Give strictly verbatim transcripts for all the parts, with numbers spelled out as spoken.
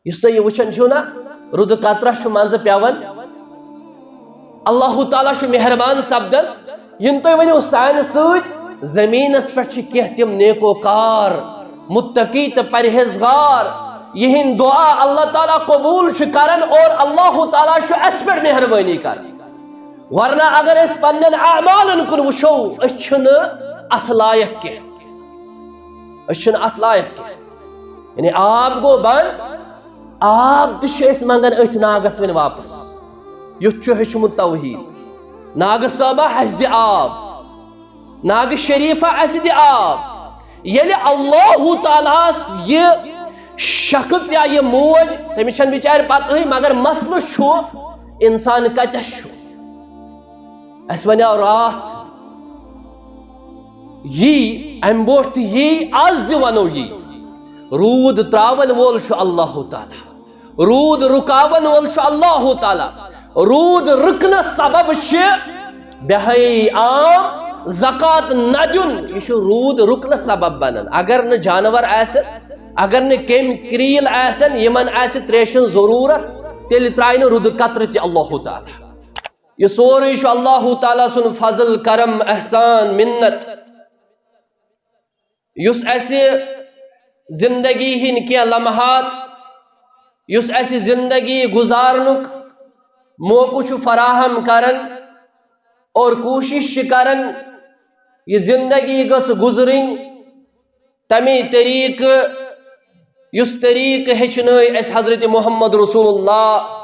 یُس تُہۍ یہِ وٕچھان چھِو نا، رُدٕ قطرہ چھُ منٛزٕ پٮ۪وان۔ اللہ تعالیٰ چھُ مہربان سپدان۔ یِن تُہۍ ؤنِو سانہِ سۭتۍ، زٔمیٖنَس پٮ۪ٹھ چھِ کینٛہہ تِم نیکوکار، متقی تہٕ پرہیزگار، یِہِنٛدۍ دعا اللہ تعالیٰ قبوٗل چھُ کران اور اللہ تعالیٰ چھُ اَسہِ پٮ۪ٹھ مہربٲنی کران۔ ورنہ اگر أسۍ پننٮ۪ن اعمالن کُن وٕچھو، أسۍ چھِنہٕ اتھ لایق کینٛہہ۔ أسۍ چھِنہٕ اتھ لایق کینٛہہ۔ یعنی آب گوٚو بنٛد، آب تہِ چھِ أسۍ منٛگان أتھۍ ناگس وۄنۍ واپس۔ یُتھ چھُ ہیوٚچھمُت توحیٖد۔ ناگہٕ صٲبہ، اَسہِ دِ آب۔ ناگہٕ شریٖفہ، اَسہِ دِ آب۔ ییٚلہِ اللہ تعالیٰ ہس یہِ شخص یا یہِ موج، تٔمِس چھَنہٕ بِچارِ پتہٕے، مگر مسلہٕ چھُ، انسان کتٮ۪س چھُ۔ اَسہِ وَنیٛاو راتھ، یی، اَمہِ برونٛٹھ تہِ یی، از تہِ وَنو یی۔ روٗد ترٛاوَن وول چھُ اللہ تعالیٰ۔ روٗد رُکاوَن وول چھُ اللہ تعالیٰ۔ روٗد رُکنَس سبب چھِ بے حیٲیی عام، زکوٰۃ نہ دیُن، یہِ چھُ روٗد رُکنَس سبب بَنان۔ اگر نہٕ جانوَر آسن، اگر نہٕ کیٚمۍ کرٛیٖل آسن، یِمَن آسہِ ترٛیشہِ ہٕنٛز ضروٗرت، تیٚلہِ ترٛایہِ نہٕ رُدٕ قطرٕ تہِ اللہ تعالیٰ۔ یہِ سورُے چھُ اللہ تعالیٰ سُنٛد فضل، کرم، احسان، مِنت، یُس اَسہِ زِندگی ہٕنٛدۍ کینٛہہ لمحات، یُس اَسہِ زِندگی گُزارنُک موقعہٕ چھُ فراہم کران اور کوٗشِش چھِ کران، یہِ زِندگی گٔژھ گُزرٕنۍ تَمے طریٖقہٕ، یُس طریٖقہٕ ہیٚچھنٲے اَسہِ حضرت محمد رسول اللہ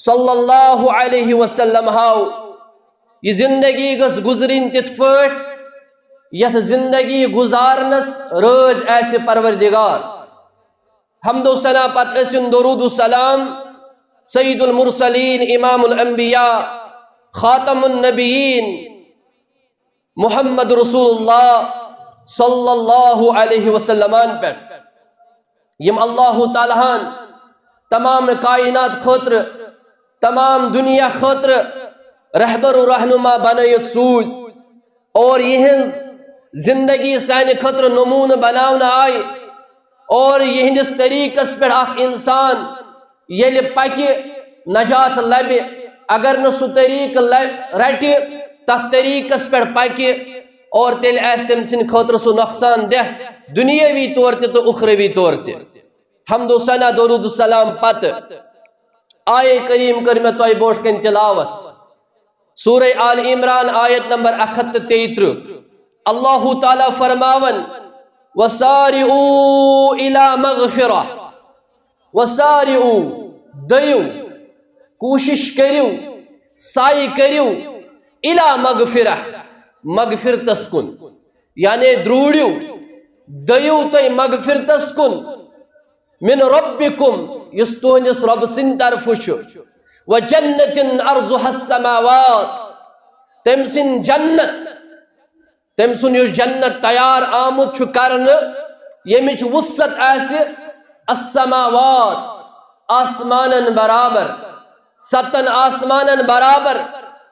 صلی اللہ علیہ وسلم ہاو۔ یہِ زِندگی گٔژھ گُزرٕنۍ تِتھ پٲٹھۍ، یَتھ زِندگی گُزارنَس رٲضۍ آسہِ پروردگار۔ حمد و ثنا پتہٕ ٲسِن درود و سلام سید المرسلین، امام الانبیاء، خاتم النبیین، محمد رسول اللہ صلی اللہ علیہ وسلمن پٮ۪ٹھ، یِم اللہ تعالیٰ ہن تمام کائنات خٲطرٕ، تمام دُنیا خٲطرٕ رہبر و رہنما بنٲیِتھ سوٗزۍ اور یِہٕنٛز زندگی سانہِ خٲطرٕ نموٗنہٕ بناونہٕ آیہِ اور یِہٕنٛدِس طریٖقس پٮ۪ٹھ اکھ انسان ییٚلہِ پکہِ، نجات لبہِ۔ اگر نہٕ سُہ طریٖقہٕ لبہِ، رٹہِ، تتھ طریٖقس پٮ۪ٹھ پکہِ، اور تیٚلہِ آسہِ تٔمۍ سٕنٛدِ خٲطرٕ سُہ نۄقصان دہ، دُنیٲوی طور تہِ تہٕ اُخروی طور تہِ۔ حمد و ثنا، درود و سلام پتہٕ آیے کریم کٔر مےٚ تۄہہِ برونٛٹھ کنہِ تلاوت۔ سورہ آل عمران، آیت نمبر اکھ ہتھ تہٕ تیٚیہِ ترٕٛہ۔ اللہ تعالیٰ فرماون، "وسارعوا الی مغفرہ"، وسارعوا، دٔیِو، کوٗشِش کٔرِو، سعی کٔرِو، الی مغفرہ، مغفرتس کُن، یعنی درٛوٗڑِو، دٔیِو تُہۍ مغفرتس کُن، من ربکم، یُس تُہنٛدِس رۄبہٕ سٕنٛدِ طرفہٕ چھُ، وجنت عرضها السماوات، تٔمۍ سٕنٛدِ جنت، تٔمۍ سُنٛد یُس جنت تیار آمُت چھُ کرنہٕ، ییٚمِچ وسعت آسہِ السماوات، آسمانن برابر، ستن آسمانن برابر،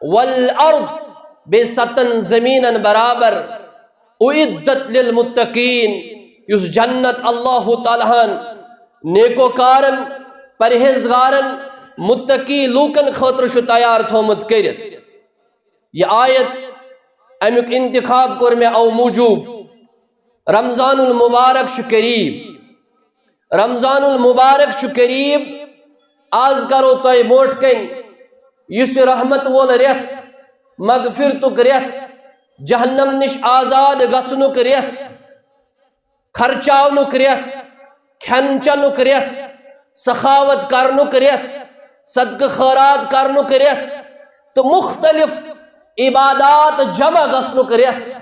والارض، بیٚیہِ ستن زمیٖنن برابر، اعدت للمتقین، یُس جنت اللہ تعالیٰ ہن نیکوکارن، پرہیزگارن، متقی لوٗکن خٲطرٕ چھُ تیار تھوٚومُت کٔرِتھ۔ یہِ آیت، اَمیُک انتخاب کوٚر مےٚ اَو موٗجوٗب، رمضان المبارک چھُ قریب، رمضان المبارک چھُ قریب۔ آز کرو تۄہہِ برونٛٹھ کنہِ یُس یہِ رحمت وول رٮ۪تھ، مغفرتُک رٮ۪تھ، جہنم نِش آزاد گژھنُک رٮ۪تھ، خرچاونُک رٮ۪تھ، کھٮ۪ن چٮ۪نُک رٮ۪تھ، سخاوت کرنُک رٮ۪تھ، صدقہٕ خٲرات کرنُک رٮ۪تھ، تہٕ مُختٔلِف عبادات جمع گژھنُک رٮ۪تھ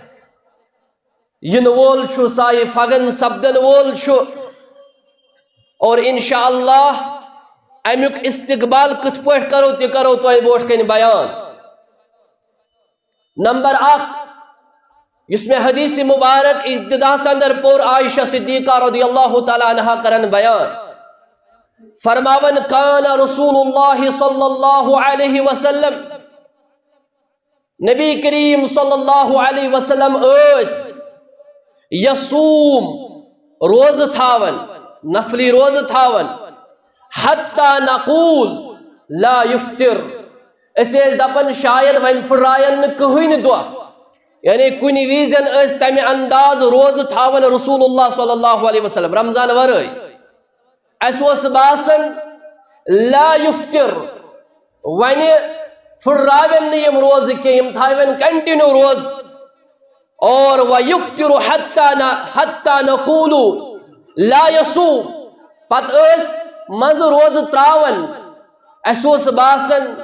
یِنہٕ وول چھُ، سایہِ فگن سپدن وول چھُ۔ اور انشاءاللہ امیُک استقبال کِتھ پٲٹھۍ کرو، تہِ کرو تۄہہِ برونٛٹھ کنہِ بیان۔ نمبر اکھ، یُس مےٚ حدیث مبارک ابتداہس اندر پوٚر، عائشہ صدیقہ رضی اللہ تعالیٰ عنہا کرن بیان، فرماون، کان رسول اللہ صلی اللہ علیہ وسلم، نبی کریم صلی اللہ علیہ وسلم ٲسۍ یصوم، روزٕ تھاوان، نفلی روزٕ تھاوان، حتى نقول لا يفطر۔ أسۍ ٲسۍ دَپان شاید وۄنۍ پھٕٹراون نہٕ کٕہٕنۍ دۄہ، یعنی کُنہِ وِزٮ۪ن ٲسۍ تَمہِ انداز روزٕ تھاوان رسول اللہ صلی اللہ علیہ وسلم رمضان ورٲے۔ اَسہِ اوس باسان لا يفطر، وۄنۍ پھٕٹراون نہٕ یِم روزٕ کینٛہہ، یِم تھاون کنٹینیو روزٕ۔ اور ويفطر حتى ن-، حتى نقول لا يصوم۔ پتہٕ ٲسۍ منٛزٕ روزٕ تراوان، اَسہِ اوس باسان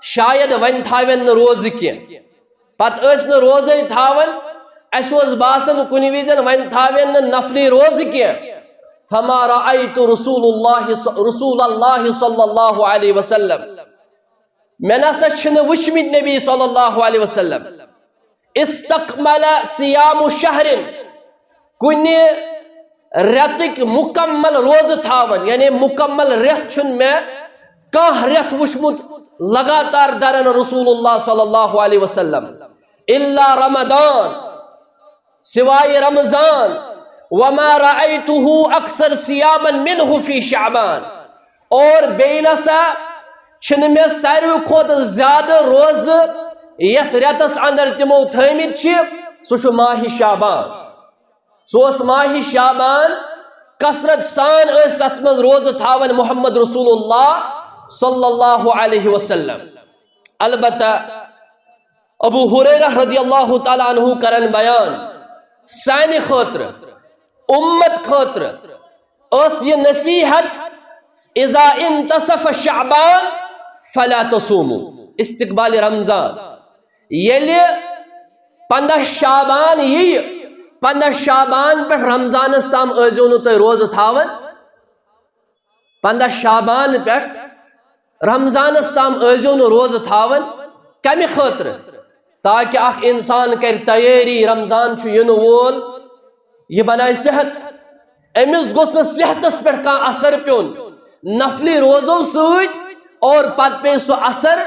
شاید وۄنۍ تھاون نہٕ روزٕ کینٛہہ۔ پتہٕ ٲسۍ نہٕ روزے تھاوان، اَسہِ اوس باسان کُنہِ وِزٮ۪ن وۄنۍ تھاون نہٕ نفلی روزٕ کینٛہہ۔ فما رأيت رسول الله ص-، رسول الله صلى الله عليه وسلم۔ مےٚ نسا چھِنہٕ وٕچھمٕتۍ نبی صلی اللہ علیہ وسلم استکمل صیام شہر، کُنہِ رٮ۪تٕکۍ مکمل روزٕ تھاوان، یعنی مکمل رٮ۪تھ چھُنہٕ مےٚ کانٛہہ رٮ۪تھ وٕچھمُت لگاتار دران رسول اللہ صلی اللہ علیہ وسلم، الا رمضان، سوائے رمضان، وما رأيته أكثر صياما منه في شعبان۔ اور بیٚیہِ نسا چھِنہٕ مےٚ ساروی کھۄتہٕ زیادٕ روزٕ یتھ رٮ۪تس اندر تِمو تھٲومٕتۍ چھِ، سُہ چھُ ماہِ شعبان۔ سُہ اوس ماہِ شعبان، کثرت سان ٲسۍ تتھ منٛز روزٕ تھاوان محمد رسول اللہ صلی اللہ علیہ وسلم۔ البتہ ابو ہریرہ رضی اللہ تعالیٰ عنہ کرن بیان، سانہِ خٲطرٕ، امت خٲطرٕ ٲس یہِ نصیحت، اذا انتصف شعبان فلا تصوموا، استقبال رمضان، ییٚلہِ پنٛداہ شعبان یِیہِ، پنٛداہ شعبان پٮ۪ٹھ رمضانس تام ٲسۍزیو نہٕ تُہۍ روزٕ تھاوان۔ پنٛداہ شعبان پٮ۪ٹھ رمضانس تام ٲسۍزیو نہٕ روزٕ تھاوان۔ کمہِ خٲطرٕ؟ تاکہ اکھ انسان کرِ تیٲری، رمضان چھُ یِنہٕ وول، یہِ بنایہِ صحت۔ أمِس گوٚژھ نہٕ صحتس پٮ۪ٹھ کانٛہہ اثر پیوٚن نفلی روزو سۭتۍ، اور پتہٕ پیٚیہِ سُہ اثر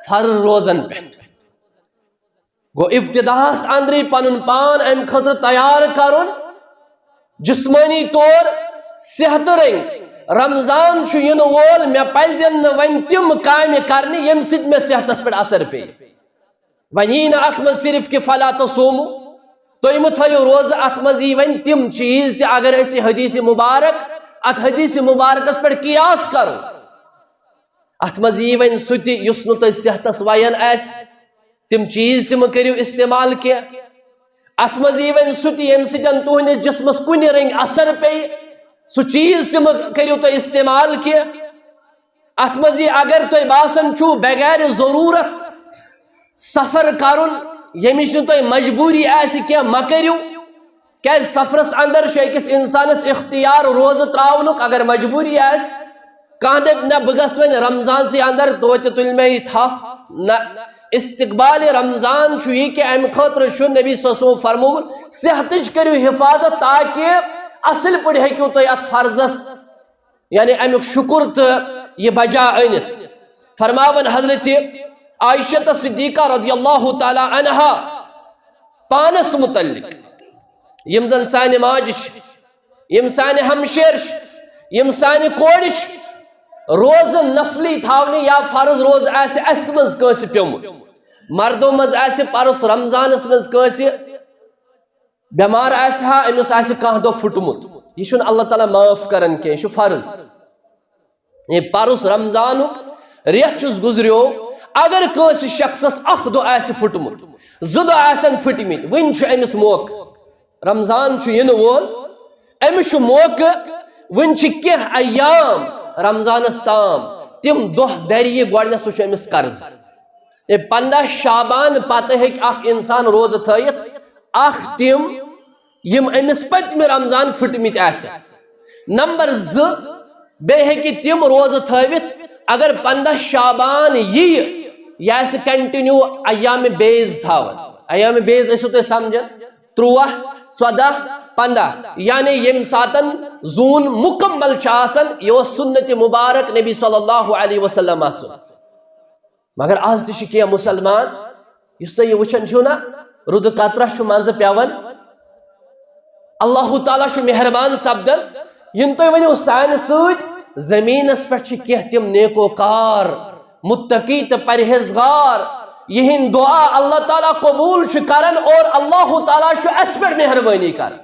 فرض روزن پٮ۪ٹھ۔ گوٚو ابتداہس اندرٕے پنُن پان امہِ خٲطرٕ تیار کرُن، جسمٲنی طور صحتہٕ رٔنگۍ۔ رمضان چھُ یِنہٕ وول، مےٚ پزن نہٕ وۄنۍ تِم کامہِ کرنہِ ییٚمہِ سۭتۍ مےٚ صحتس پٮ۪ٹھ اثر پیٚیہِ۔ وۄنۍ یی نہٕ اتھ منٛز صرف کہِ فلا تصوموا، تُہۍ مہٕ تھٲیِو روزٕ، اتھ منٛز یی وۄنۍ تِم چیٖز تہِ، اگر أسۍ یہِ حدیث مبارک، اتھ حدیث مبارکس پٮ۪ٹھ قیاس کرو، اتھ منٛز یی وۄنۍ سُہ تہِ یُس نہٕ تۄہہِ صحتس وَیان آسہِ، تِم چیٖز تہِ مہٕ کٔرِو استعمال کینٛہہ۔ اتھ منٛز یی وۄنۍ سُہ تہِ ییٚمہِ سۭتۍ تُہنٛدِس جسمس کُنہِ رٔنگۍ اثر پیٚیہِ، سُہ چیٖز تہِ مہٕ کٔرِو تُہۍ استعمال کینٛہہ۔ اتھ منٛز یی اگر تۄہہِ باسان چھُو بغیر ضروٗرت سفر کرُن، ییٚمِچ نہٕ تۄہہِ مجبوٗری آسہِ کینٛہہ، مہ کٔرِو۔ کیازِ سفرس اندر چھُ أکِس انسانس اختیار روزٕ تراونُک، اگر مجبوٗری آسہِ۔ کانٛہہ دپہِ، نہ، بہٕ گژھٕ وۄنۍ رمضانسٕے اندر، توتہِ تُلہِ مےٚ یہِ تھپھ۔ نہ، استقبال رمضان چھُ یہِ کہِ امہِ خٲطرٕ چھُ نبی صلی اللہ علیہ وسلم فرمومُت، صحتٕچ کٔرِو حفاظت تاکہ اصل پٲٹھۍ ہیٚکِو تُہۍ اتھ فرضس، یعنی امیُک شکر تہٕ یہِ بجا أنِتھ۔ فرماوان حضرت عائشہ صدیقہ رضی اللہ تعالیٰ عنہا پانس متعلق، یِم زن سانہِ ماجہِ چھِ، یِم سانہِ ہمشیر چھِ، یِم سانہِ کورِ چھِ، روزٕ نفلی تھاونہِ یا فرض روزٕ آسہِ اسہِ منٛز کٲنٛسہِ پیوٚمُت، مردو منٛز آسہِ پرُس رمضانس منٛز کٲنٛسہِ بٮ۪مار آسہِ ہا، أمِس آسہِ کانٛہہ دۄہ پھُٹمُت، یہِ چھُنہٕ اللہ تعالیٰ معاف کران کینٛہہ، یہِ چھُ فرض۔ یہِ پرُس رمضانُک رٮ۪تھ یُس گُزریو، اگر کٲنٛسہِ شخصس اکھ دۄہ آسہِ پھُٹمُت، زٕ دۄہ آسن پھٕٹمٕتۍ، وُنہِ چھُ أمِس موقعہٕ۔ رمضان چھُ یِنہٕ وول، أمِس چھُ موقعہٕ، وُنہِ چھِ کینٛہہ ایام رمضانس تام، تِم دۄہ درِ یہِ گۄڈٕنٮ۪تھ، سُہ چھُ أمِس قرض۔ ہے، پنٛداہ شعبان پتہٕ ہیٚکہِ اکھ انسان روزٕ تھٲیِتھ، اکھ تِم یِم أمِس پٔتمہِ رمضان پھٕٹمٕتۍ آسن۔ نمبر زٕ، بیٚیہِ ہیٚکہِ تِم روزٕ تھٲوِتھ، اگر پنٛداہ شعبان یِیہِ، یہِ آسہِ کنٹِنیو ایام بیز تھاوان۔ ایام بیز ٲسِو تُہۍ سمجھان، تُرٛواہ، ژۄداہ، پنٛداہ، یعنی ییٚمہِ ساتن زوٗن مُکمل چھُ آسان، یہِ اوس سُنت مبارک نبی صلی اللہ علیہ وسلم آسُن۔ مگر از تہِ چھِ کینٛہہ مُسلمان، یُس تُہۍ یہِ وٕچھان چھِو نا، رُدٕ قطرہ چھُ منٛزٕ پٮ۪وان۔ اللہ تعالیٰ چھُ مہربان سپدان، یِنہٕ تُہۍ ؤنِو سانہِ سۭتۍ، زمینس پٮ۪ٹھ چھِ کینٛہہ تِم نیکوکار، متقی تہٕ پرہیزگار، یِہِنٛدۍ دعا اللہ تعالیٰ قبول چھُ کران اور اللہ تعالیٰ چھُ اَسہِ پٮ۪ٹھ مہربٲنی کران۔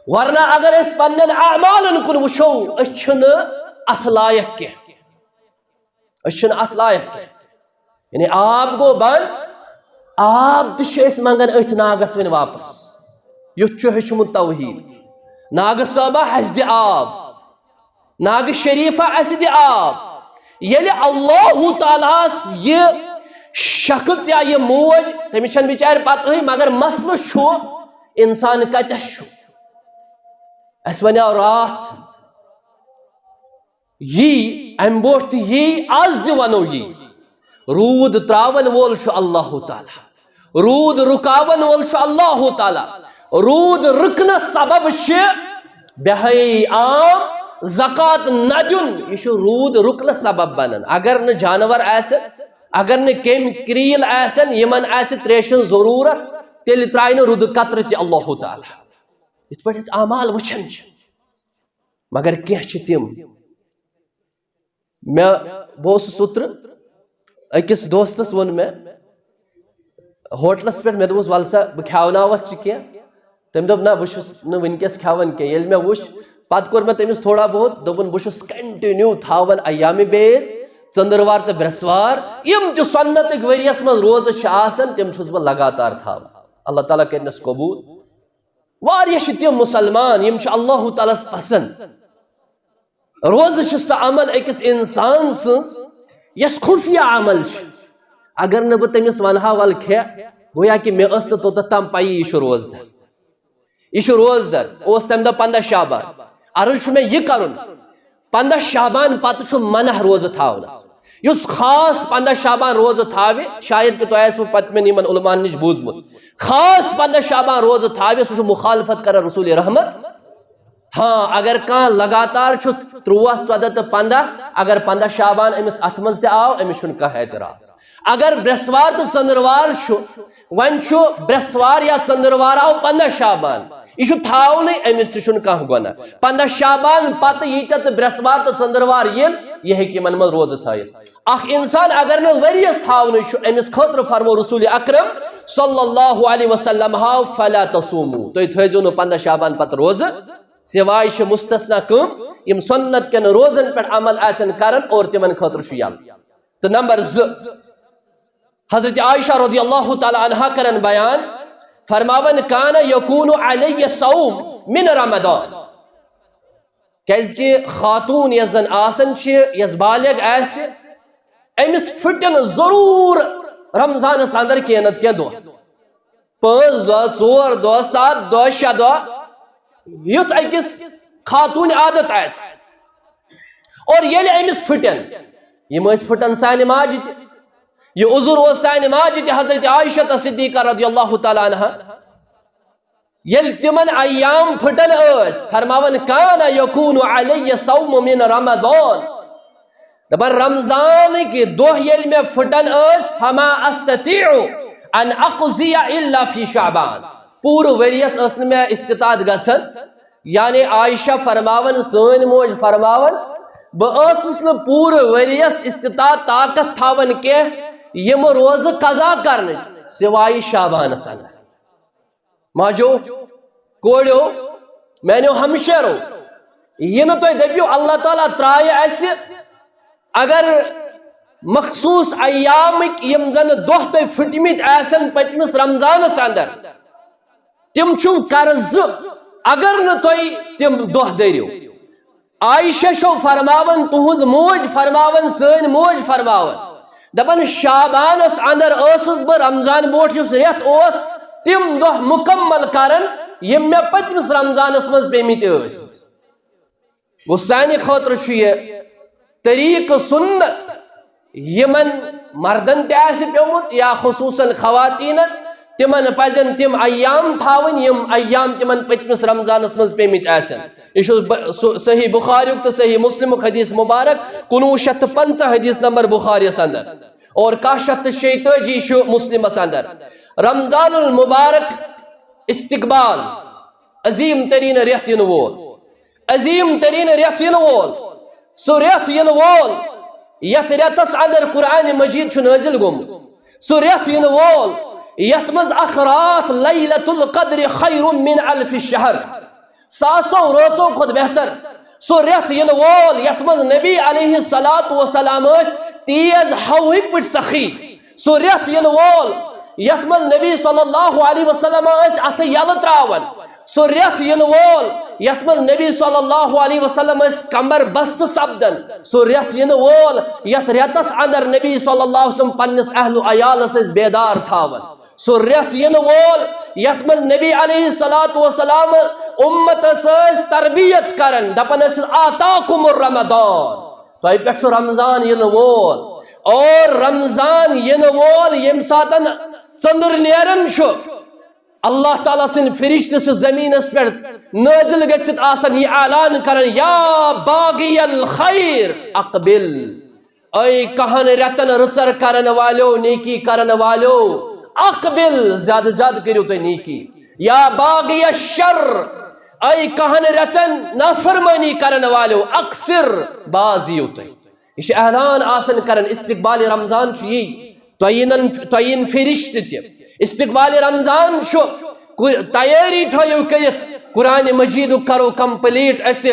ورنہ اگر أسۍ پننٮ۪ن اعمالن کُن وٕچھو، أسۍ چھِنہٕ اتھ لایق کینٛہہ۔ أسۍ چھِنہٕ اتھ لایق کینٛہہ۔ یعنی آب گوٚو بنٛد، آب تہِ چھِ أسۍ منٛگان أتھۍ ناگس وۄنۍ واپس۔ یُتھ چھُ ہیوٚچھمُت توحیٖد۔ ناگہٕ صٲبہ، اَسہِ دِ آب۔ ناگہٕ شریٖفہ، اَسہِ دِ آب۔ ییٚلہِ اللہ تعالیٰ ہس یہِ شخص یا یہِ موج، تٔمِس چھَنہٕ بِچارِ پتہٕے، مگر مسلہٕ چھُ اِنسان کتٮ۪س چھُ۔ اَسہِ وَنیٛاو راتھ، یی، اَمہِ برونٛٹھ تہِ یی، آز تہِ وَنو یی۔ روٗد ترٛاوَن وول چھُ اللہ تعالیٰ۔ روٗد رُکاوَن وول چھُ اللہ تعالیٰ۔ روٗد رُکنَس سبب چھِ بے حیٲیی عام، زکوٰۃ نہ دیُن، یہِ چھُ روٗد رُکنَس سبب بَنان۔ اگر نہٕ جانوَر آسن، اگر نہٕ کیٚمۍ کرٛیٖل آسن، یِمَن آسہِ ترٛیشہِ ہٕنٛز ضروٗرت، تیٚلہِ ترٛایہِ نہٕ روٗدٕ قطرٕ تہِ اللہ تعالیٰ۔ یِتھ پٲٹھۍ أسۍ اعمال وٕچھان چھِ، مگر کینٛہہ چھِ تِم۔ مےٚ، بہٕ اوسُس اوترٕ أکِس دوستَس، ووٚن مےٚ ہوٹلَس پٮ۪ٹھ، مےٚ دوٚپُس، "وَلہٕ سا، بہٕ کھیٛاوناوَتھ ژٕ کینٛہہ؟" تٔمۍ دوٚپ، "نہ، بہٕ چھُس نہٕ وٕنکیٚس کھٮ۪وان کینٛہہ۔" ییٚلہِ مےٚ وٕچھ، پَتہٕ کوٚر مےٚ تٔمِس تھوڑا بہت، دوٚپُن، "بہٕ چھُس continue تھاوان ایامِ بیز، ژٔنٛدٕروار تہٕ برٛٮ۪سوار، یِم تہِ سُنتٕکۍ ؤریَس منٛز روزٕ چھِ آسان، تِم چھُس بہٕ لگاتار تھاوان۔" اللہ تعالیٰ کٔرِنَس قبوٗل۔ واریاہ چھِ تِم مُسلمان، یِم چھِ اللہ تعالیٰ ہَس پسنٛد۔ روزٕ چھِ سۄ عمل أکِس اِنسان سٕنٛز، یۄس خُفیہ عمل چھِ۔ اگر نہٕ بہٕ تٔمِس وَنہٕ ہا، "وَلہٕ کھےٚ"، گویا کہِ مےٚ ٲس نہٕ توٚتَتھ تام پَیی یہِ چھُ روزدَر۔ یہِ چھُ روزدَر، اوس تَمہِ دۄہ پنٛداہ شعبان۔ عرض چھُ مےٚ یہِ کَرُن، پنٛداہ شعبان پتہٕ چھُ منع روزٕ تھاونَس۔ یُس خاص پنٛداہ شعبان روزٕ تھاوِ، شاید کہِ تۄہہِ آسِوٕ پٔتمٮ۪ن یِمن علماہن نِش بوٗزمُت، خاص پنٛداہ شعبان روزٕ تھاوِ، سُہ چھُ مخالفت کران رسول رحمت۔ ہاں، اگر کانٛہہ لگاتار چھُ تُرٛواہ، ژۄداہ تہٕ پنٛداہ، اگر پنٛداہ شعبان أمِس اتھ منٛز تہِ آو، أمِس چھُنہٕ کانٛہہ اعتراض۔ اگر برٛٮ۪سوار تہٕ ژٔنٛدٕروار چھُ، وۄنۍ چھُ برٛٮ۪سوار یا ژٔنٛدٕروار آو پنٛداہ شعبان، یہِ چھُ تھاونٕے، أمِس تہِ چھُنہٕ کانٛہہ گۄناہ۔ پنٛداہ شعبان پتہٕ ییٖتیٛاہ تہٕ برٛٮ۪سوار تہٕ ژٔنٛدٕروار یِن، یہِ ہیٚکہِ یِمن منٛز روزٕ تھٲیِتھ۔ اکھ انسان اگر نہٕ ؤریَس تھاونٕے چھُ، أمِس خٲطرٕ فرمو رسول اکرم صلی اللہ علیہ وسلم ہاو، "فلا تصومو"، تُہۍ تھٲیزیو نہٕ پنٛداہ شعبان پتہٕ روزٕ، سوائے چھِ مستثنا کم، یِم سنت کٮ۪ن روزن پٮ۪ٹھ عمل آسن کران اور تِمن خٲطرٕ چھُ یلہٕ۔ تہٕ نمبر زٕ، حضرت عائشہ رضی اللہ تعالیٰ عنہا کرن بیان، فرماون، "کان یکون علی صوم من رمضان"، کیازِ کہِ خاتون یۄس زن آسان چھِ، یۄس بالغ آسہِ، أمِس پھٕٹن ضروٗر رمضانس اندر کینٛہہ نتہٕ کینٛہہ دۄہ، پانٛژھ دۄہ، ژور دۄہ، ستھ دۄہ، شےٚ دۄہ، یُتھ أکِس خاتون عادت آسہِ۔ اور ییٚلہِ أمِس پھٕٹن، یِم ٲسۍ پھٕٹن سانہِ ماجہِ تہِ، یہِ عذر اوس سانہِ ماجہِ تہِ، حضرت عائشہ صدیقہ رضی اللہ تعالیٰ عنہا، ییٚلہِ تِمن ایام پھٕٹن ٲسۍ، فرماوان، "کان یکون علی صوم من رمضان"، دپان، رمضانٕکۍ دۄہ ییٚلہِ مےٚ پھٕٹن ٲسۍ، "فما استطیع ان اقضی الا فی شعبان"، پوٗرٕ ؤریَس ٲس نہٕ مےٚ استطاعت گژھان۔ یعنی عائشہ فرماوان، سٲنۍ موج فرماوان، بہٕ ٲسٕس نہٕ پوٗرٕ ؤریَس استطاعت، طاقت تھاوان کینٛہہ یِم روزٕ قضا کرنٕچ، سوائے شعبانس اندر۔ ماجو، کوڑیو، میانیو ہمشیرو، یہِ نہٕ تُہۍ دٔپِو اللہ تعالیٰ ترٛایہِ اَسہِ، اگر مخصوٗص ایامٕکۍ یِم زن دۄہ تۄہہِ پھٕٹمٕتۍ آسن پٔتمِس رمضانس اندر، تِم چھِو قرضہٕ، اگر نہٕ تُہۍ تِم دۄہ دٔرِو۔ عائشہ چھو فرماوان، تُہنٛز موج فرماوان، سٲنۍ موج فرماوان، دپان، شعبانس اندر ٲسٕس بہٕ رمضان برونٛٹھ یُس رٮ۪تھ اوس، تِم دۄہ مکمل کران، یِم مےٚ پٔتمِس رمضانس منٛز پیٚمٕتۍ ٲسۍ۔ گوٚو، سانہِ خٲطرٕ چھُ یہِ طریٖقہٕ سُنت، یِمن مردن تہِ آسہِ پیوٚمُت یا خصوٗصاً خواتیٖنن، تِمن پزن تِم ایام تھاوٕنۍ، یِم ایام تِمن پٔتمِس رمضانس منٛز پیٚمٕتۍ آسن۔ یہِ چھُ ب-، سُہ صحیح بخاریُک تہٕ صحیح مسلمُک حدیث مبارک، کُنوُہ شیٚتھ تہٕ پنٛژاہ حدیث نمبر بخاریس اندر، اور کاہ شیٚتھ تہٕ شیٚیہِ تٲجی چھُ مسلمس اندر۔ رمضان المبارک استقبال، عظیٖم تریٖن رٮ۪تھ یِنہٕ وول، عظیٖم تریٖن رٮ۪تھ یِنہٕ وول۔ سُہ رٮ۪تھ یِنہٕ وول یَتھ رٮ۪تَس اندر قرآن مجید چھُ نٲزِل گوٚمُت، سُہ رٮ۪تھ یِنہٕ وول یَتھ منٛز اکھ راتھ لیلۃ القدر خیر من الف شہر، ساسو رٲژو کھۄتہٕ بہتر، سُہ رٮ۪تھ یِنہٕ وول یَتھ منٛز نبی علیہ الصلوۃ والسلام ٲسۍ تیز ہوہٕکۍ پٲٹھۍ سخی، سُہ رٮ۪تھ یِنہٕ وول یَتھ منٛز نبی صلی اللہ علیہ وسلم ٲسۍ اَتھٕ یَلہٕ ترٛاوان، سُہ رٮ۪تھ یِنہٕ وول یَتھ منٛز نبی صلی اللہ علیہ وسلم ٲسۍ کمر بستہٕ سپدان، سُہ رٮ۪تھ یِنہٕ وول یَتھ رٮ۪تَس اندر نبی صلی اللہ علیہ وسلم پننِس اہل و عیالَس ٲسۍ بیدار تھاوان، سُہ رٮ۪تھ یِنہٕ وول یَتھ منٛز نبی علیہ الصلوۃ والسلام امتس ٲسۍ تربیت کران، دپان ٲسِس، آتاکم الرمضان، تۄہہِ پٮ۪ٹھ چھُ رمضان یِنہٕ وول۔ اور رمضان یِنہٕ وول ییٚمہِ ساتن ژٔنٛدٕر نیران چھُ، اللہ تعالیٰ سٕنٛدۍ فرشتہٕ چھِ زٔمیٖنَس پٮ۪ٹھ نٲزِل گٔژھِتھ آسان، یہِ اعلان کران، یا باغی الخیر اقبل، اے کہن رٮ۪تن رٕژر کرن والیو، نیکی کرن والیو، اقبل، زیادٕ زیادٕ کٔرِو تُہۍ نیکی، یا باغی الشر، اے کہن رٮ۪تن نافرمٲنی کرن والیو، اقصر، باز یِیِو تُہۍ۔ یہِ چھُ اعلان آسان کران، استقبال رمضان چھُ یی، تۄہہِ یِنن، تۄہہِ یِن فرشتہٕ تہِ۔ استقبال رمضان چھُ، کُ-، تیٲری تھٲیِو کٔرِتھ، قرآن مجیدُک کرو complete أسۍ،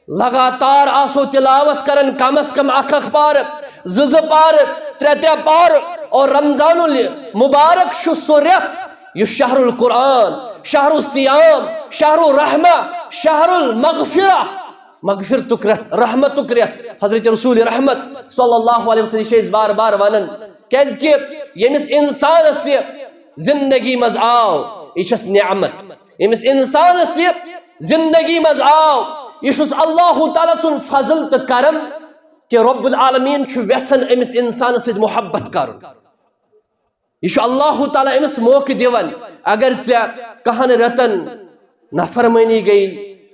لگاتار آسو تلاوت کران، کم از کم اکھ اکھ پارٕ، زٕ زٕ پارٕ، ترٛےٚ ترٛےٚ پارٕ۔ اور رمضان المبارک چھُ سُہ رٮ۪تھ یُس شہر القرآن، شہر الصیام، شہر الرحمہ، شہر المغفرہ، مغفرتُک رٮ۪تھ، رحمتُک رٮ۪تھ، حضرت رسول رحمت صلی اللہ علیہ وسلم چھِ أسۍ بار بار ونان، کیازِ کہِ ییٚمِس انسانس یہِ زندگی منٛز آو، یہِ چھس نعمت۔ ییٚمِس انسانس یہِ زندگی منٛز آو، یہِ چھُس اللہ تعالیٰ سُنٛد فضل تہٕ کرم کہِ رب العالمین چھُ یژھان أمِس انسانس سۭتۍ محبت کرُن۔ یہِ چھُ اللہ تعالیٰ أمِس موقعہٕ دِوان۔ اگر ژےٚ کہن رٮ۪تن نافرمٲنی گٔے،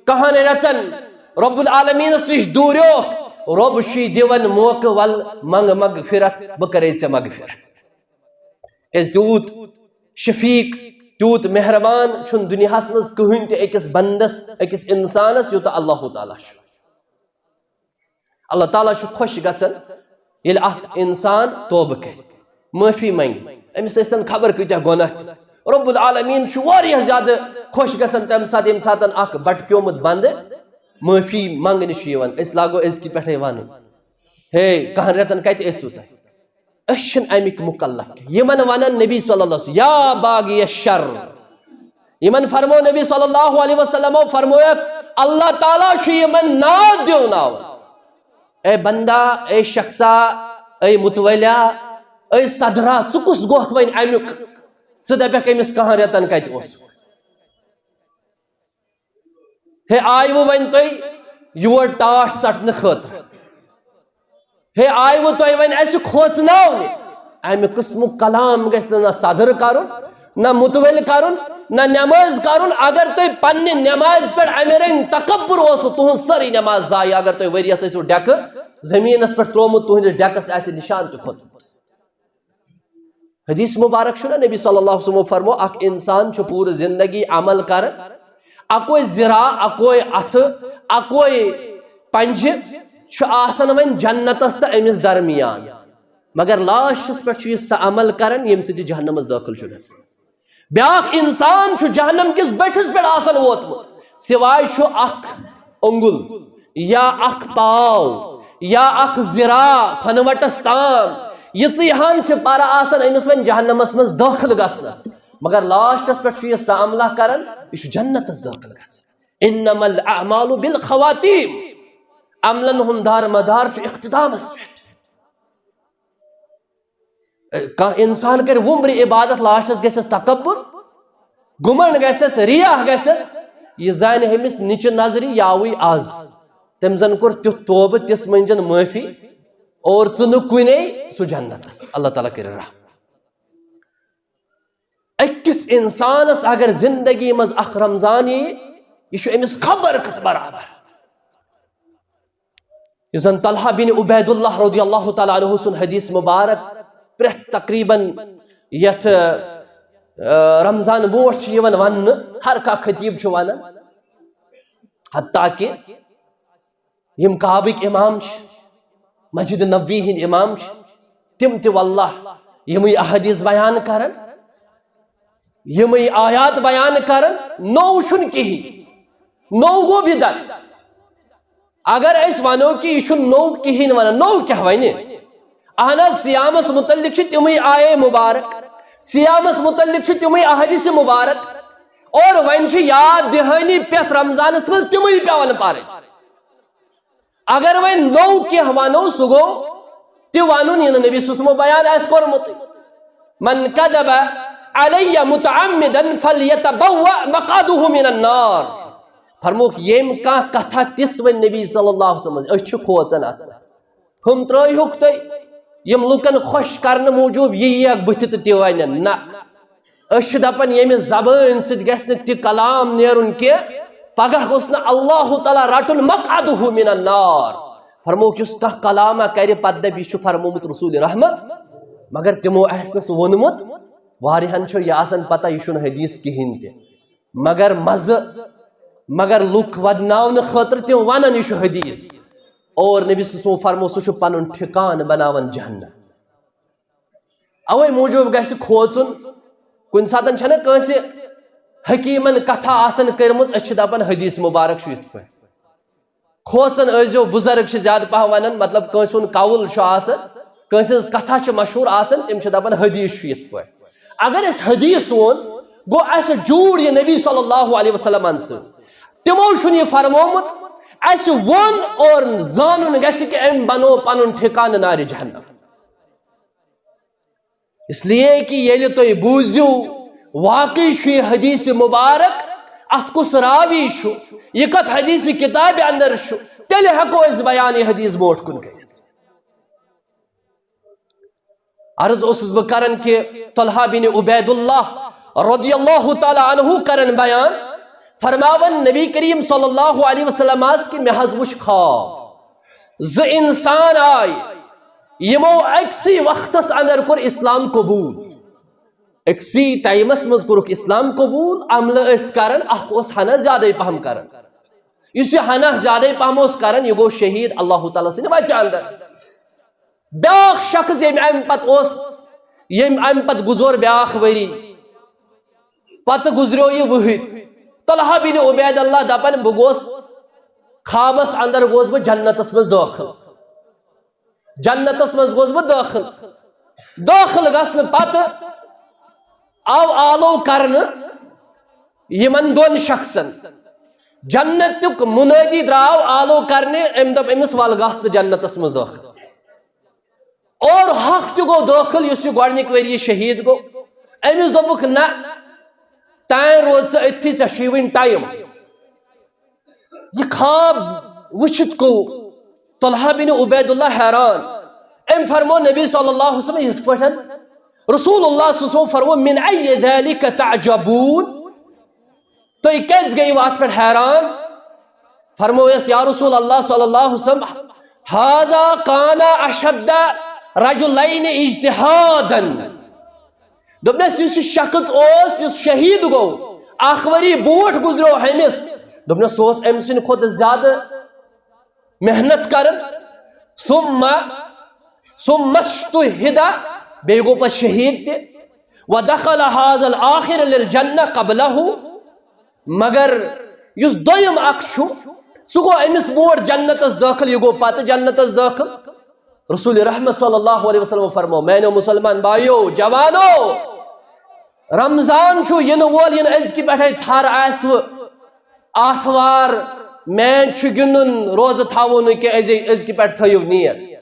کہن رٮ۪تن رب العالمینس نِش دوٗریوکھ، رب چھُے دِوان موقعہٕ، ول منٛگ مغفرت، بہٕ کرے ژےٚ مغفرت۔ کیازِ تیوٗت شفیق، تیوٗت مہربان چھُنہٕ دُنیاہس منٛز کٕہٕنۍ تہِ أکِس بندس، أکِس انسانس یوٗتاہ اللہ تعالیٰ چھُ۔ اللہ تعالیٰ چھُ خۄش گژھان ییٚلہِ اکھ انسان توبہٕ کرِ، معٲفی منگہِ، أمِس ٲسۍتن خبر کۭتیاہ گۄناہ تہِ۔ رب العالمین چھُ واریاہ زیادٕ خۄش گژھان تمہِ ساتہٕ ییٚمہِ ساتہٕ اکھ بٹکیومُت بندٕ معٲفی منگنہِ چھُ یِوان۔ أسۍ لاگو أزکہِ پٮ۪ٹھے ونُن، ہے، کہن رٮ۪تن کتہِ ٲسوٕ تُہۍ؟ أسۍ چھِنہٕ اَمِکۍ مُکلف کینٛہہ۔ یِمن وَنان نبی صلی اللہ علیہ وسلم، یا باغی الشر۔ یِمن فرمو نبی صلی اللہ علیہ وسلمو فرمویکھ، اللہ تعالیٰ چھُ یِمن ناد دیوناوان۔ اے بندہ، اے شخصا، اے متولیا، اے صدرا، ژٕ کُس گوکھ وۄنۍ اَمیُک؟ ژٕ دَپکھ أمِس کہن رٮ۪تن کَتہِ اوس؟ ہے آیوٕ وۄنۍ تُہۍ یور ٹاٹھ ژٹنہٕ خٲطرٕ؟ ہے آیوٕ تُہۍ وۄنۍ اَسہِ کھوژناونہِ؟ اَمہِ قٕسمُک کلام گژھِ نہٕ نہ صدر کرُن، نہ متولۍ کرُن، نہ نمٲزۍ کرُن۔ اگر تۄہہِ پننہِ نمازِ پٮ۪ٹھ اَمہِ رنگۍ تکبر اوسوٕ، تُہنٛز سٲرٕے نماز ضایع۔ اگر تُہۍ ؤریَس ٲسِو ڈٮ۪کہٕ زٔمیٖنَس پٮ۪ٹھ ترٛوومُت، تُہنٛدِس ڈٮ۪کَس آسہِ نِشان تہِ کھوٚتمُت۔ حدیث مبارک چھُنہ نبی صلی اللہ علیہ وسلمو فرمو، اکھ انسان چھُ پوٗرٕ زندگی عمل کران، اکوے ذراع، اکوے اتھٕ، اکوے پنجہِ چھُ آسان وۄنۍ جنتس تہٕ أمِس درمیان، مگر لاسٹس پٮ۪ٹھ چھُ یہِ سُہ عمل کران ییٚمہِ سۭتۍ یہِ جہنمس دٲخل چھُ گژھان۔ بیاکھ انسان چھُ جہنم کِس بٔٹھِس پٮ۪ٹھ آسان ووتمُت، سوائے چھُ اکھ اونگُل یا اکھ پاو یا اکھ ذراع کھۄنہٕ وٹس تام۔ یِژٕے ہن چھِ پرٕ آسان أمِس وۄنۍ جہنمس منٛز دٲخل گژھنس، مگر لاسٹس پٮ۪ٹھ چھُ یہِ سُہ عملہ کران، یہِ چھُ جنتس دٲخل گژھان۔ انما الاعمال بالخواتیم، عملن ہُنٛد دار مدار چھُ اختتامس پٮ۪ٹھ۔ کانٛہہ انسان کرِ وُمرِ عبادت، لاسٹس گژھٮ۪س تکبر، گُمنڈ گژھٮ۪س، ریا گژھٮ۪س، یہِ زانہِ أمِس نِچہِ نظرِ یاوٕے از۔ تٔمۍ زن کوٚر تیُتھ توبہٕ، تِژھ مٔنجن معٲفی، اور ژٕ نہٕ کُنے، سُہ جنتس۔ اللہ تعالیٰ کٔرِن رحم۔ أکِس انسانس اگر زندگی منٛز اکھ رمضان یی، یہِ چھُ أمِس خبر کتھ برابر۔ یُس زن طلحہ بن عبید اللہ رضی اللہ تعالیٰ عنہ سُنٛد حدیث مبارک پرٛٮ۪تھ تقریباً یتھ، آ، رمضان برونٛٹھ چھُ یِوان وننہٕ، ہر کانٛہہ خطیب چھُ ونان، حتیٰ کہ یِم کعبٕکۍ امام چھِ، مسجد نبوی ہٕنٛدۍ امام چھِ، تِم تہِ واللہ یِمٕے احادیث بیان کرن، یِمٕے آیات بیان کرن۔ نوٚو چھُنہٕ کِہیٖنۍ، نوٚو گوٚو بدعت۔ اگر أسۍ ونو کہِ یہِ چھُنہٕ نوٚو کِہیٖنۍ ونان، نوٚو کیٛاہ ونہِ؟ اہن حظ، صیامس متعلق چھِ تِمٕے آیے مبارک، صیامس متعلق چھِ تِمٕے احادیث مبارک، اور وۄنۍ چھِ یاد دہٲنی پٮ۪تھ رمضانس منٛز تِمٕے پٮ۪وان پرٕنۍ۔ اگر وۄنۍ نوٚو کینٛہہ ونو، سُہ گوٚو تہِ ونُن یہِ نہٕ نبی صلی اللہ علیہ وسلمو بیان آسہِ کوٚرمُت۔ من کذب علی متعمدا فلیتبوأ مقعده من النار۔ فرمووُکھ، ییٚمۍ کانٛہہ کتھا تِژھ ؤنۍ نبی صلی اللہ علیہ وسلمس، أسۍ چھِ کھوژان اتھ۔ ہُم ترٲیہُکھ تُہۍ، یِم لُکن خۄش کرنہٕ موٗجوٗب یی یِیَکھ بٕتھِ تہٕ تہِ ونن۔ نہ، أسۍ چھِ دپان، ییٚمہِ زبٲنۍ سۭتۍ گژھِ نہٕ تہِ کلام نیرُن کینٛہہ، پگاہ گوٚژھ نہٕ اللہ تعالیٰ رٹُن مقعده من النار۔ فرمووُکھ، یُس کانٛہہ کلامہ کرِ، پتہٕ دپہِ، یہِ چھُ فرمومُت رسول رحمت، مگر تِمو آسہِ نہٕ سُہ ووٚنمُت۔ واریاہن چھُ یہِ آسان پتہ، یہِ چھُنہٕ حدیث کِہیٖنۍ تہِ، مگر مزٕ، مگر لُکھ ودناونہٕ خٲطرٕ تِم ونان، یہِ چھُ حدیث۔ اور نبی صلی اللہ علیہ وسلمو فرموو، سُہ چھُ پنُن ٹھکانہٕ بناوان جہنم۔ اوے موٗجوٗب گژھِ کھوژُن۔ کُنہِ ساتہٕ چھنہ کٲنٛسہِ حکیٖمن کتھا آسان کٔرمٕژ، أسۍ چھِ دپان حدیث مبارک چھُ یِتھ پٲٹھۍ۔ کھوژان ٲسۍزیو، بُزرگ چھِ زیادٕ پہم ونان، مطلب کٲنٛسہِ ہُنٛد قول چھُ آسان، کٲنٛسہِ ہٕنٛز کتھا چھِ مشہوٗر آسان، تِم چھِ دپان حدیث چھُ یِتھ پٲٹھۍ۔ اگر أسۍ حدیث ووٚن، گوٚو اسہِ جوٗڑ یہِ نبی صلی اللہ علیہ وسلمن سۭتۍ۔ تِمو چھُنہٕ یہِ فرمومُت، اسہِ ووٚن اور زانُن گژھِ کہِ أمۍ بنوو پنُن ٹھکانہٕ نارِ جہنم۔ اس لیے کہ ییٚلہِ تُہۍ بوٗزِو، واقعی چھُ یہِ حدیث مبارک، اتھ کُس راوی چھُ، یہِ کتھ حدیث کتابہِ اندر چھُ، تیٚلہِ ہٮ۪کو أسۍ بیان یہِ حدیث برونٛٹھ کُن کٔرِتھ۔ عرض اوسُس بہٕ کران کہ طلحہ بن عبید اللہ رضی اللہ تعالیٰ عنہ کران بیان، فرماوان نبی کریم صلی اللہ علیہ وسلم آس کہ مےٚ حظ وُچھ خواب، زٕ انسان آے، یِمو أکسٕے وقتس اندر کوٚر اسلام قبول، أکسٕے ٹایمس منٛز کوٚرُکھ اسلام قبول، عملہٕ ٲسۍ کران، اکھ اوس ہنا زیادے پہم کران، یُس یہِ ہنا زیادے پہم اوس کران، یہِ گوٚو شہید اللہ تعالیٰ سٕنٛدِ وتہِ اندر۔ بیاکھ شخص ییٚمہِ امہِ پتہٕ اوس، ییٚمہِ امہِ پتہٕ گُزور بیاکھ ؤری، پتہٕ گُزریو یہِ وٕہٕرۍ۔ طلحہ بن عبید اللہ دپان، بہٕ گوس خوابس اندر گوس بہٕ جنتس منٛز دٲخل، جنتس منٛز گوس بہٕ دٲخل۔ دٲخل گژھنہٕ پتہٕ آو آلو کرنہٕ یِمن دۄن شخصن۔ جنتُک منٲدی درٛاو آلو کرنہِ، أمۍ دوٚپ أمِس، "ول گژھ ژٕ جنتس منٛز دٲخل۔" اور ہۄکھ تہِ گوٚو دٲخل، یُس یہِ گۄڈٕنِکۍ ؤرۍ یہِ شہیٖد گوٚو۔ أمِس دوٚپُکھ، "نہ، تانۍ روز ژٕ أتھی، ژےٚ چھُے وٕنہِ ٹایم۔" یہِ خواب وٕچھِتھ گوٚو طلحہ بن عبید اللہ حیران۔ أمۍ فرموو نبی صلی اللہ علیہ وسلم یِتھ پٲٹھۍ، رسول اللہ صلی اللہ علیہ وسلم فرموو، "من ای ذلک تعجبون؟" تُہۍ کیٛازِ گٔیوٕ اَتھ پٮ۪ٹھ حیران؟ فرمووُس، یا رسول اللہ صلی اللہ علیہ وسلم، "ھذا کان اشد رجلین اجتہادن۔" دوٚپنَس، یُس یہِ شخص اوس، یُس شہیٖد گوٚو، اکھ ؤری برونٛٹھ گُزریو أمِس، دوٚپنَس، سُہ اوس أمۍ سٕنٛدِ کھۄتہٕ زیادٕ محنت کران۔ ثم، ثم استشہد، بیٚیہِ گوٚو پتہٕ شہیٖد تہِ۔ ودخل ھذا الآخر للجنہ قبلہ، مگر یُس دوٚیِم اکھ چھُ، سُہ گوٚو أمِس برونٛٹھ جنتس دٲخل، یہِ گوٚو پتہٕ جنتس دٲخل۔ رسول رحمت صلی اللہ علیہ وسلم فرمو، میانیو مسلمان بایو، جوانو، رمضان چھُ یِنہٕ وول، یِنہٕ أزکہِ پٮ۪ٹھے تھر آسہِ وٕ۔ آتھوار میچ چھُ گِنٛدُن، روزٕ تھاوو نہٕ کینٛہہ، أزی، أزکہِ پٮ۪ٹھ تھٲیِو نیت۔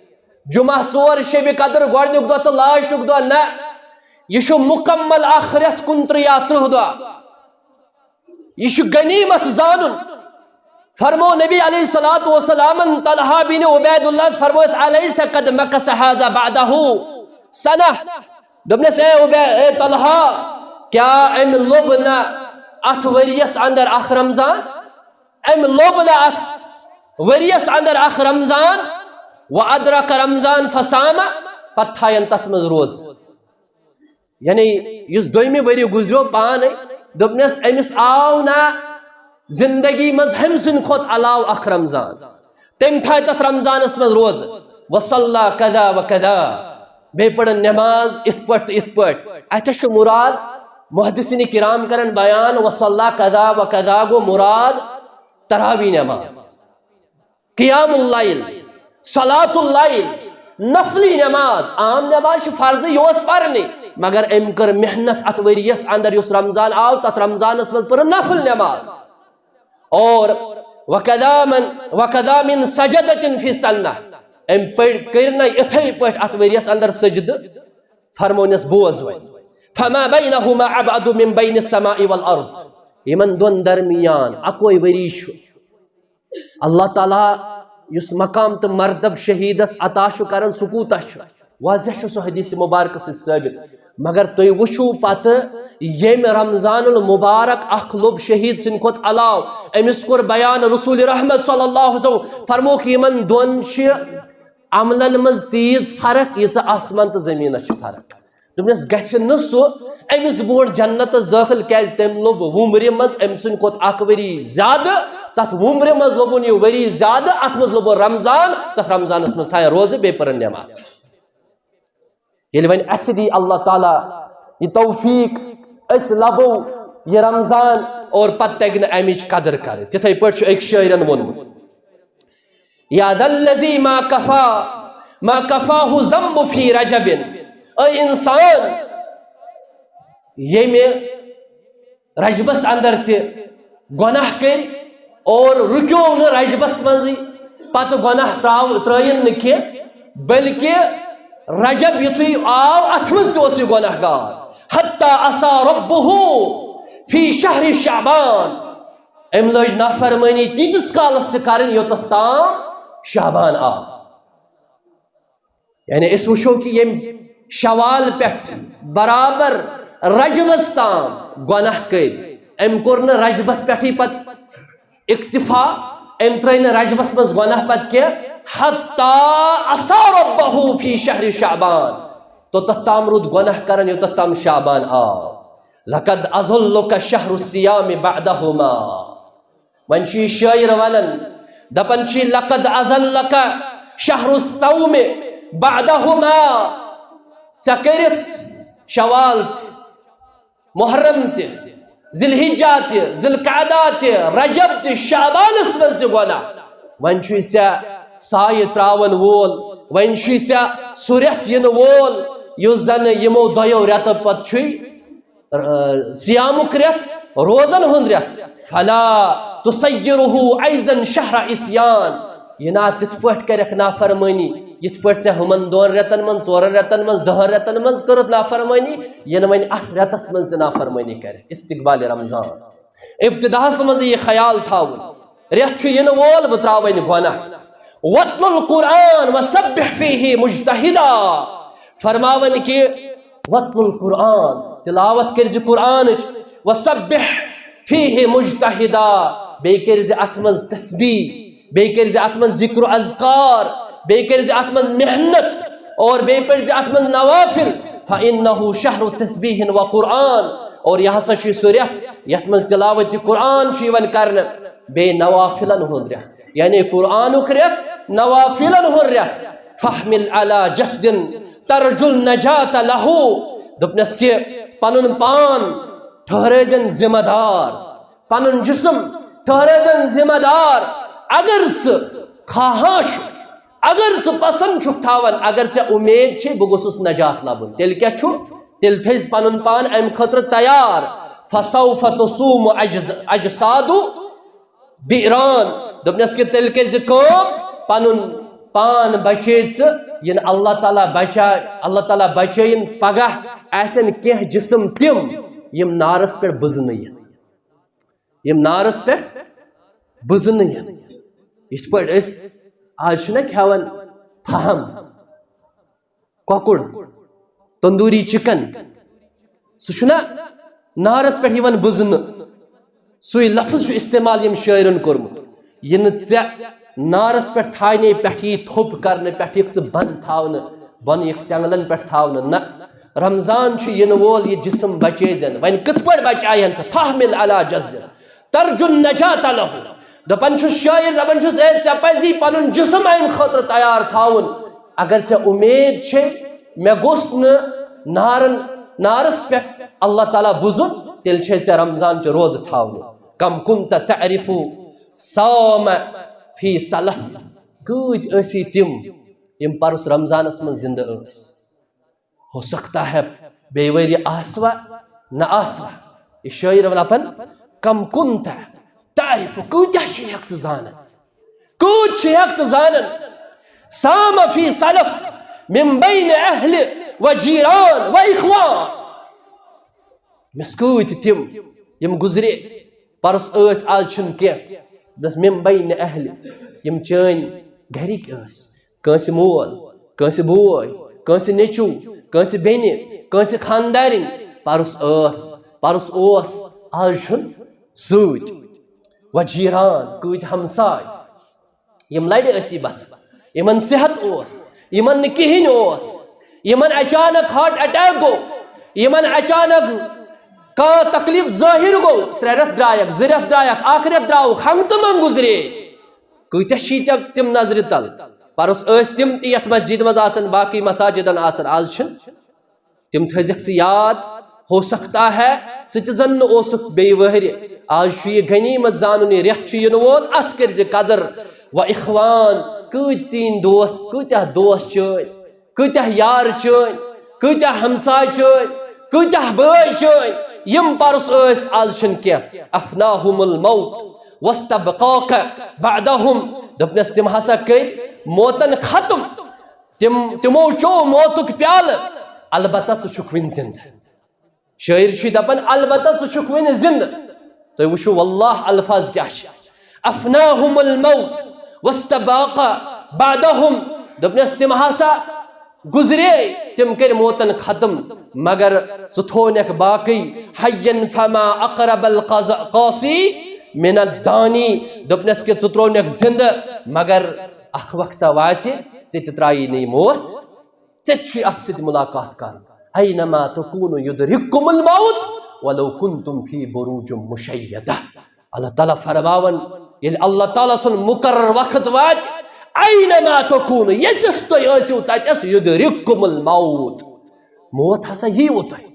جمعہ ژور شبِ قدر، گۄڈٕنیُک دۄہ تہٕ لاسٹُک دۄہ نہ، یہِ چھُ مُکمل اکھ رٮ۪تھ کُنترٕہ یا ترٕٛہ دۄہ۔ یہِ چھُ غنیمت زانُن۔ فرمو نبی علیہ الصلوۃ والسلامن طلحہ بن عبید اللہ فرموس، الیس قد مکث ھذا بعدہ سنہ؟ دوٚپنَس، اے عبید، اے طلحہ، کیٛاہ أمۍ لوٚب نہ اَتھ ؤریَس اندر اکھ رمضان؟ أمۍ لوٚب نہ اَتھ ؤریَس اندر اکھ رمضان؟ و ادرک رمضان فصام، پتہٕ تھایَن تَتھ منٛز روزٕ۔ یعنی یُس دوٚیمہِ ؤری گُزریو پانے، دوٚپنَس، أمِس آو نہ زندگی منٛز ہُمۍ سٕنٛدِ کھۄتہٕ علاوٕ اکھ رمضان۔ تٔمۍ تھایہِ تَتھ رمضانَس منٛز روزٕ۔ وصلی کذا و کذا، بیٚیہِ پٔرٕن نماز یِتھ پٲٹھۍ تہٕ یِتھ پٲٹھۍ۔ اَتٮ۪س چھُ مُراد، محدثین کرام کرن بیان، وصلی کذا و کذا گوٚو مُراد تراوی نماز، قیام اللیل، صلاۃ اللیل، نفلی نماز۔ عام نماز چھِ فرضٕے، یہِ اوس پرنٕے، مگر أمۍ کٔر محنت اَتھ ؤریَس اندر، یُس رمضان آو، تَتھ رمضانَس منٛز پٔرٕن نفل نماز۔ اور وکذا من، وکذا من سجدۃ فی سنہ، أمۍ پٔرۍ، کٔرۍ نہ یِتھے پٲٹھۍ اَتھ ؤریَس اندر سجدٕ۔ فرمونس بوز وۄنۍ، فما بینہما ابعد من بین السماء والارض، یِمن دۄن درمیان اکوے ؤری چھُ۔ اللہ تعالیٰ یُس مقام تہٕ مرتب شہیدس عطا چھُ کران، سُہ کوٗتاہ چھُ؟ واضح چھُ سُہ حدیث مبارکس سۭتۍ ثٲبت۔ مگر تُہۍ وٕچھِو پتہٕ، ییٚمۍ رمضان المبارک اکھ لوٚب شہید سٕنٛدِ کھۄتہٕ علاوٕ، أمِس کوٚر بیان رسول رحمت صلی اللہ علیہ وسلم، فرمووُکھ، یِمن دۄن چھِ عملن منٛز تیٖژ فرق، ییٖژاہ آسمان تہٕ زٔمیٖنس چھِ فرق۔ دوٚپنس، گژھِ نہٕ سُہ أمِس برونٛٹھ جنتس دٲخل، کیازِ تٔمۍ لوٚب وُمرِ منٛز أمۍ سٕنٛدِ کھۄتہٕ اکھ ؤری زیادٕ، تتھ وُمرِ منٛز لوٚبُن یہِ ؤری زیادٕ، اتھ منٛز لوٚبُن رمضان، تتھ رمضانس منٛز تھایہِ روزٕ، بیٚیہِ پٔرٕن نماز۔ ییٚلہِ وۄنۍ اَسہِ دی اللہ تعالیٰ یہِ توفیق، أسۍ لَبو یہِ رمضان اور پتہٕ تَگہِ نہٕ اَمِچ قدر کَرٕنۍ۔ تِتھَے پٲٹھۍ چھُ أکۍ شٲعرَن ووٚنمُت، یا ذا الذی ما کفا، ما کفاہ ذنب فی رجب۔ اے انسان، ییٚمہِ رجبس اندر تہِ گۄناہ کٔرۍ اور رُکیو نہٕ رجبس منٛزٕے، پتہٕ گۄناہ ترٛاو-، ترٛٲیِن نہٕ کینٛہہ، بلکہِ رجب یُتھُے آو، اتھ منٛز تہِ اوس یہِ گۄناہ گار۔ حتی عصا ربہ فی شہر شعبان، أمۍ لٲج نافرمٲنی تیٖتِس کالس تہِ کرٕنۍ یوٚتتھ تام شعبان آو۔ یعنی أسۍ وٕچھو کہِ ییٚمۍ شوال پٮ۪ٹھ برابر رجبس تام گۄناہ کٔرۍ، أمۍ کوٚر نہٕ رجبس پٮ۪ٹھٕے پتہٕ اکتفا، أمۍ ترٛٲے نہٕ رجبس منٛز گۄناہ پتہٕ کینٛہہ، حتی عصا ربہ فی شہر شعبان، توٚتتھ تام روٗد گۄناہ کران یوٚتتھ تام شعبان آو۔ لقد اظلک شہر الصیام بعدہما۔ وۄنۍ چھُ یہِ شٲعر ونان، دپان چھُ یہِ، لقد اظلک شہر الصوم بعدہما، ژےٚ کٔرِتھ شوال تہِ، محرم تہِ، ذی الحجہ تہِ، ذی القعدہ تہِ، رجب تہِ، شعبانس منٛز تہِ گۄناہ۔ وۄنۍ چھُے ژےٚ سایہِ تراون وول، وۄنۍ چھُے ژےٚ سُہ رٮ۪تھ یِنہٕ وول، یُس زن یِمو دۄیو رٮ۪تو پتہٕ چھُے صیامُک رٮ۪تھ، روزن ہُنٛد رٮ۪تھ۔ فلا تسیرہ ایضا شہر عصیان، یہِ نہ تِتھ پٲٹھۍ کرکھ نافرمٲنی، یِتھ پٲٹھۍ ژےٚ ہُمن دۄن رٮ۪تن منٛز، ژورن رٮ۪تن منٛز، دہن رٮ۪تن منٛز کٔرٕتھ نافرمٲنی، یہِ نہٕ وۄنۍ اتھ رٮ۪تس منٛز تہِ نافرمٲنی کرِ، استقبال رمضان۔ ابتداہس منٛز یہِ خیال تھاوُن، رٮ۪تھ چھُ یِنہٕ وول، بہٕ ترٛاوٕ وۄنۍ گۄناہ۔ واتل القرآن وسبح فیہ مجتہدا، فرماوان کہِ واتل القرآن، تلاوت کٔرزِ قرآنٕچ، وسبح فیہ مجتہدا، بیٚیہِ کٔرزِ اتھ منٛز تسبیح، بیٚیہِ کٔرزِ اتھ منٛز ذکر و اذکار، بیٚیہِ کٔرزِ اتھ منٛز محنت، اور بیٚیہِ پٔرزِ اتھ منٛز نوافل۔ فإنہ شہر تسبیح و قرآن، اور یہِ ہسا چھُ سُہ رٮ۪تھ یتھ منٛز تلاوت قرآن چھُ یِوان کرنہٕ، بیٚیہِ نوافلن ہُنٛد رٮ۪تھ، یعنی قرآنُک رٮ۪تھ، نوافلن ہُنٛد رٮ۪تھ۔ فاحمل علی جسد ترجو النجاة لہ، دوٚپنس کہِ پنُن پان ٹھہرٲوزٮ۪ن ذمہ دار، پنُن جسم ٹھہرٲوزٮ۪ن ذمہ دار۔ اگر سُہ خواہاں چھُ، اگر سُہ پسند چھُکھ تھاوان، اگر ژےٚ اُمید چھے بہٕ گوٚژھُس نجات لبُن، تیٚلہِ کیٛاہ چھُ؟ تیٚلہِ تھٲوزِ پنُن پان امہِ خٲطرٕ تیار۔ فسوف تصوم اجد-، اجساد بیران۔ دوٚپنس کہِ تیٚلہِ کٔرۍ زِ کٲم، پنُن پان بچٲے ژٕ، یِنہٕ اللہ تعالیٰ بچا-، اللہ تعالیٰ بچٲیِن، پگاہ آسن کینٛہہ جسم تِم، یِم نارس پٮ۪ٹھ بٕزنہٕ یِن، یِم نارس پٮ۪ٹھ بٕزنہٕ یِن۔ یِتھ پٲٹھۍ أسۍ آز چھِنہ کھٮ۪وان فہم، کۄکُر، تندوٗری چکن، سُہ چھُنہ نارس پٮ۪ٹھ یِوان بٕزنہٕ۔ سُے لفظ چھُ استعمال ییٚمۍ شٲعرن کوٚرمُت۔ یہِ نہٕ ژےٚ نارس پٮ۪ٹھ تھاونَے، پٮ۪ٹھٕ یی تھوٚپ کرنہٕ، پٮ۪ٹھٕ یِکھ ژٕ بۄن تھاونہٕ، بۄنہٕ یِکھ تٮ۪نٛگلن پٮ۪ٹھ تھاونہٕ۔ نہ، رمضان چھُ یِنہٕ وول، یہِ جسم بچٲے زٮ۪ن۔ وۄنۍ کِتھ پٲٹھۍ بچاے ہن ژٕ؟ فاحمل علی جسد ترجو النجاة لہ۔ دپان چھُس شٲعر، دپان چھُس، "اے، ژےٚ پزی پنُن جسم امہِ خٲطرٕ تیار تھاوُن۔ اگر ژےٚ اُمید چھے مےٚ گوٚژھ نہٕ نارن، نارس پٮ۪ٹھ اللہ تعالیٰ بُزُن، تیٚلہِ چھے ژےٚ رمضان چہِ روزٕ تھاونہِ۔" کم کنت تعرف صام فی سلف۔ کۭتۍ ٲسی تِم یِم پرُس رمضانس منٛز زندٕ ٲسۍ؟ ہو سکتا ہے بیٚیہِ ؤرۍ یہِ آسوا نہ آسوا۔ یہِ شٲعر ونان، کم کنت تعرف، کۭتیاہ چھِ ہٮ۪کھ ژٕ زانان؟ کۭتۍ چھِ ہٮ۪کھ ژٕ زانان؟ صام فی سلف من بین اہل و جیران و اخوان۔ مےٚ کۭتۍ تِم یِم گُزرے، پرُس ٲسۍ، آز چھِنہٕ کینٛہہ۔ بس من بین اہل، یِم چٲنۍ گرِکۍ ٲسۍ، کٲنٛسہِ مول، کٲنٛسہِ بوے، کٲنٛسہِ نیٚچوٗ، کٲنٛسہِ بیٚنہِ، کٲنٛسہِ خانٛدارِنۍ، پرُس ٲس، پرُس اوس، آز چھُنہٕ سۭتۍ۔ و جیران، کۭتۍ ہمساے، یِم لرِ ٲسی بسان، یِمن صحت اوس، یِمن نہٕ کِہیٖنۍ اوس، یِمن اچانک ہارٹ اٹیک گوٚو، یِمن اچانک کانٛہہ تکلیف ظٲہِر گوٚو، ترٛےٚ رٮ۪تھ درٛایکھ، زٕ رٮ۪تھ درٛایکھ، اکھ رٮ۪تھ درٛاوُکھ، ہنٛگہٕ تہٕ منٛگہٕ گُزرے۔ کۭتیاہ چھِ ییٖتیٛاہ تِم نظرِ تل؟ پرُس ٲسۍ تِم تہِ یتھ مسجد منٛز آسان، باقٕے مساجدن آسان، آز چھِنہٕ۔ تِم تھٲیزٮ۪کھ ژٕ یاد۔ ہو سکتا ہے ژٕ تہِ زن نہٕ اوسُکھ بیٚیہِ وہرِ۔ آز چھُ یہِ غنیمت زانُن، یہِ رٮ۪تھ چھُ یِنہٕ وول، اتھ کٔرزِ قدر۔ و اخوان، کۭتۍ تِہنٛدۍ دوست، کۭتیاہ دوست چٲنۍ، کۭتیاہ یار چٲنۍ، کۭتیاہ ہمساے چٲنۍ، کۭتیاہ بٲے چٲنۍ، یِم پرُس ٲسۍ، آز چھِنہٕ کینٛہہ۔ افناہم الموت واستبقاک بعدہم۔ دوٚپنس، تِم ہسا کٔرۍ موتن ختم۔ تِم، تِمو چوو موتُک پیالہٕ، البتہ ژٕ چھُکھ وُنہِ زِندٕ۔ شٲعر چھُ دپان، البتہ ژٕ چھُکھ وُنہِ زِندٕ۔ تُہۍ وٕچھِو، واللہ الفاظ کیٛاہ چھِ۔ افناہم الموت واستباق بعدہم۔ دوٚپنس، تِم ہسا گُزرے، تِم کٔرۍ موتن ختم، مگر ژٕ تھوونکھ باقٕے۔ حیا فما اقرب القاصی من الدانی۔ دوٚپنس کہِ ژٕ ترٛوونکھ زِندٕ، مگر اکھ وقتہ واتہِ، ژےٚ تہِ ترٛایی نہٕ یہِ موت، ژےٚ تہِ چھُے اتھ سۭتۍ ملاقات کرُن۔ اینما تکونوا یدرککم الموت ولو کنتم فی بروج مشیدہ۔ اللہ تعالیٰ فرماوان، ییٚلہِ اللہ تعالیٰ سُنٛد مقرر وقت واتہِ، اینما تکونوا، ییٚتس تُہۍ ٲسِو تتس، یدرککم الموت، موت ہسا ییٖوٕ تۄہہِ۔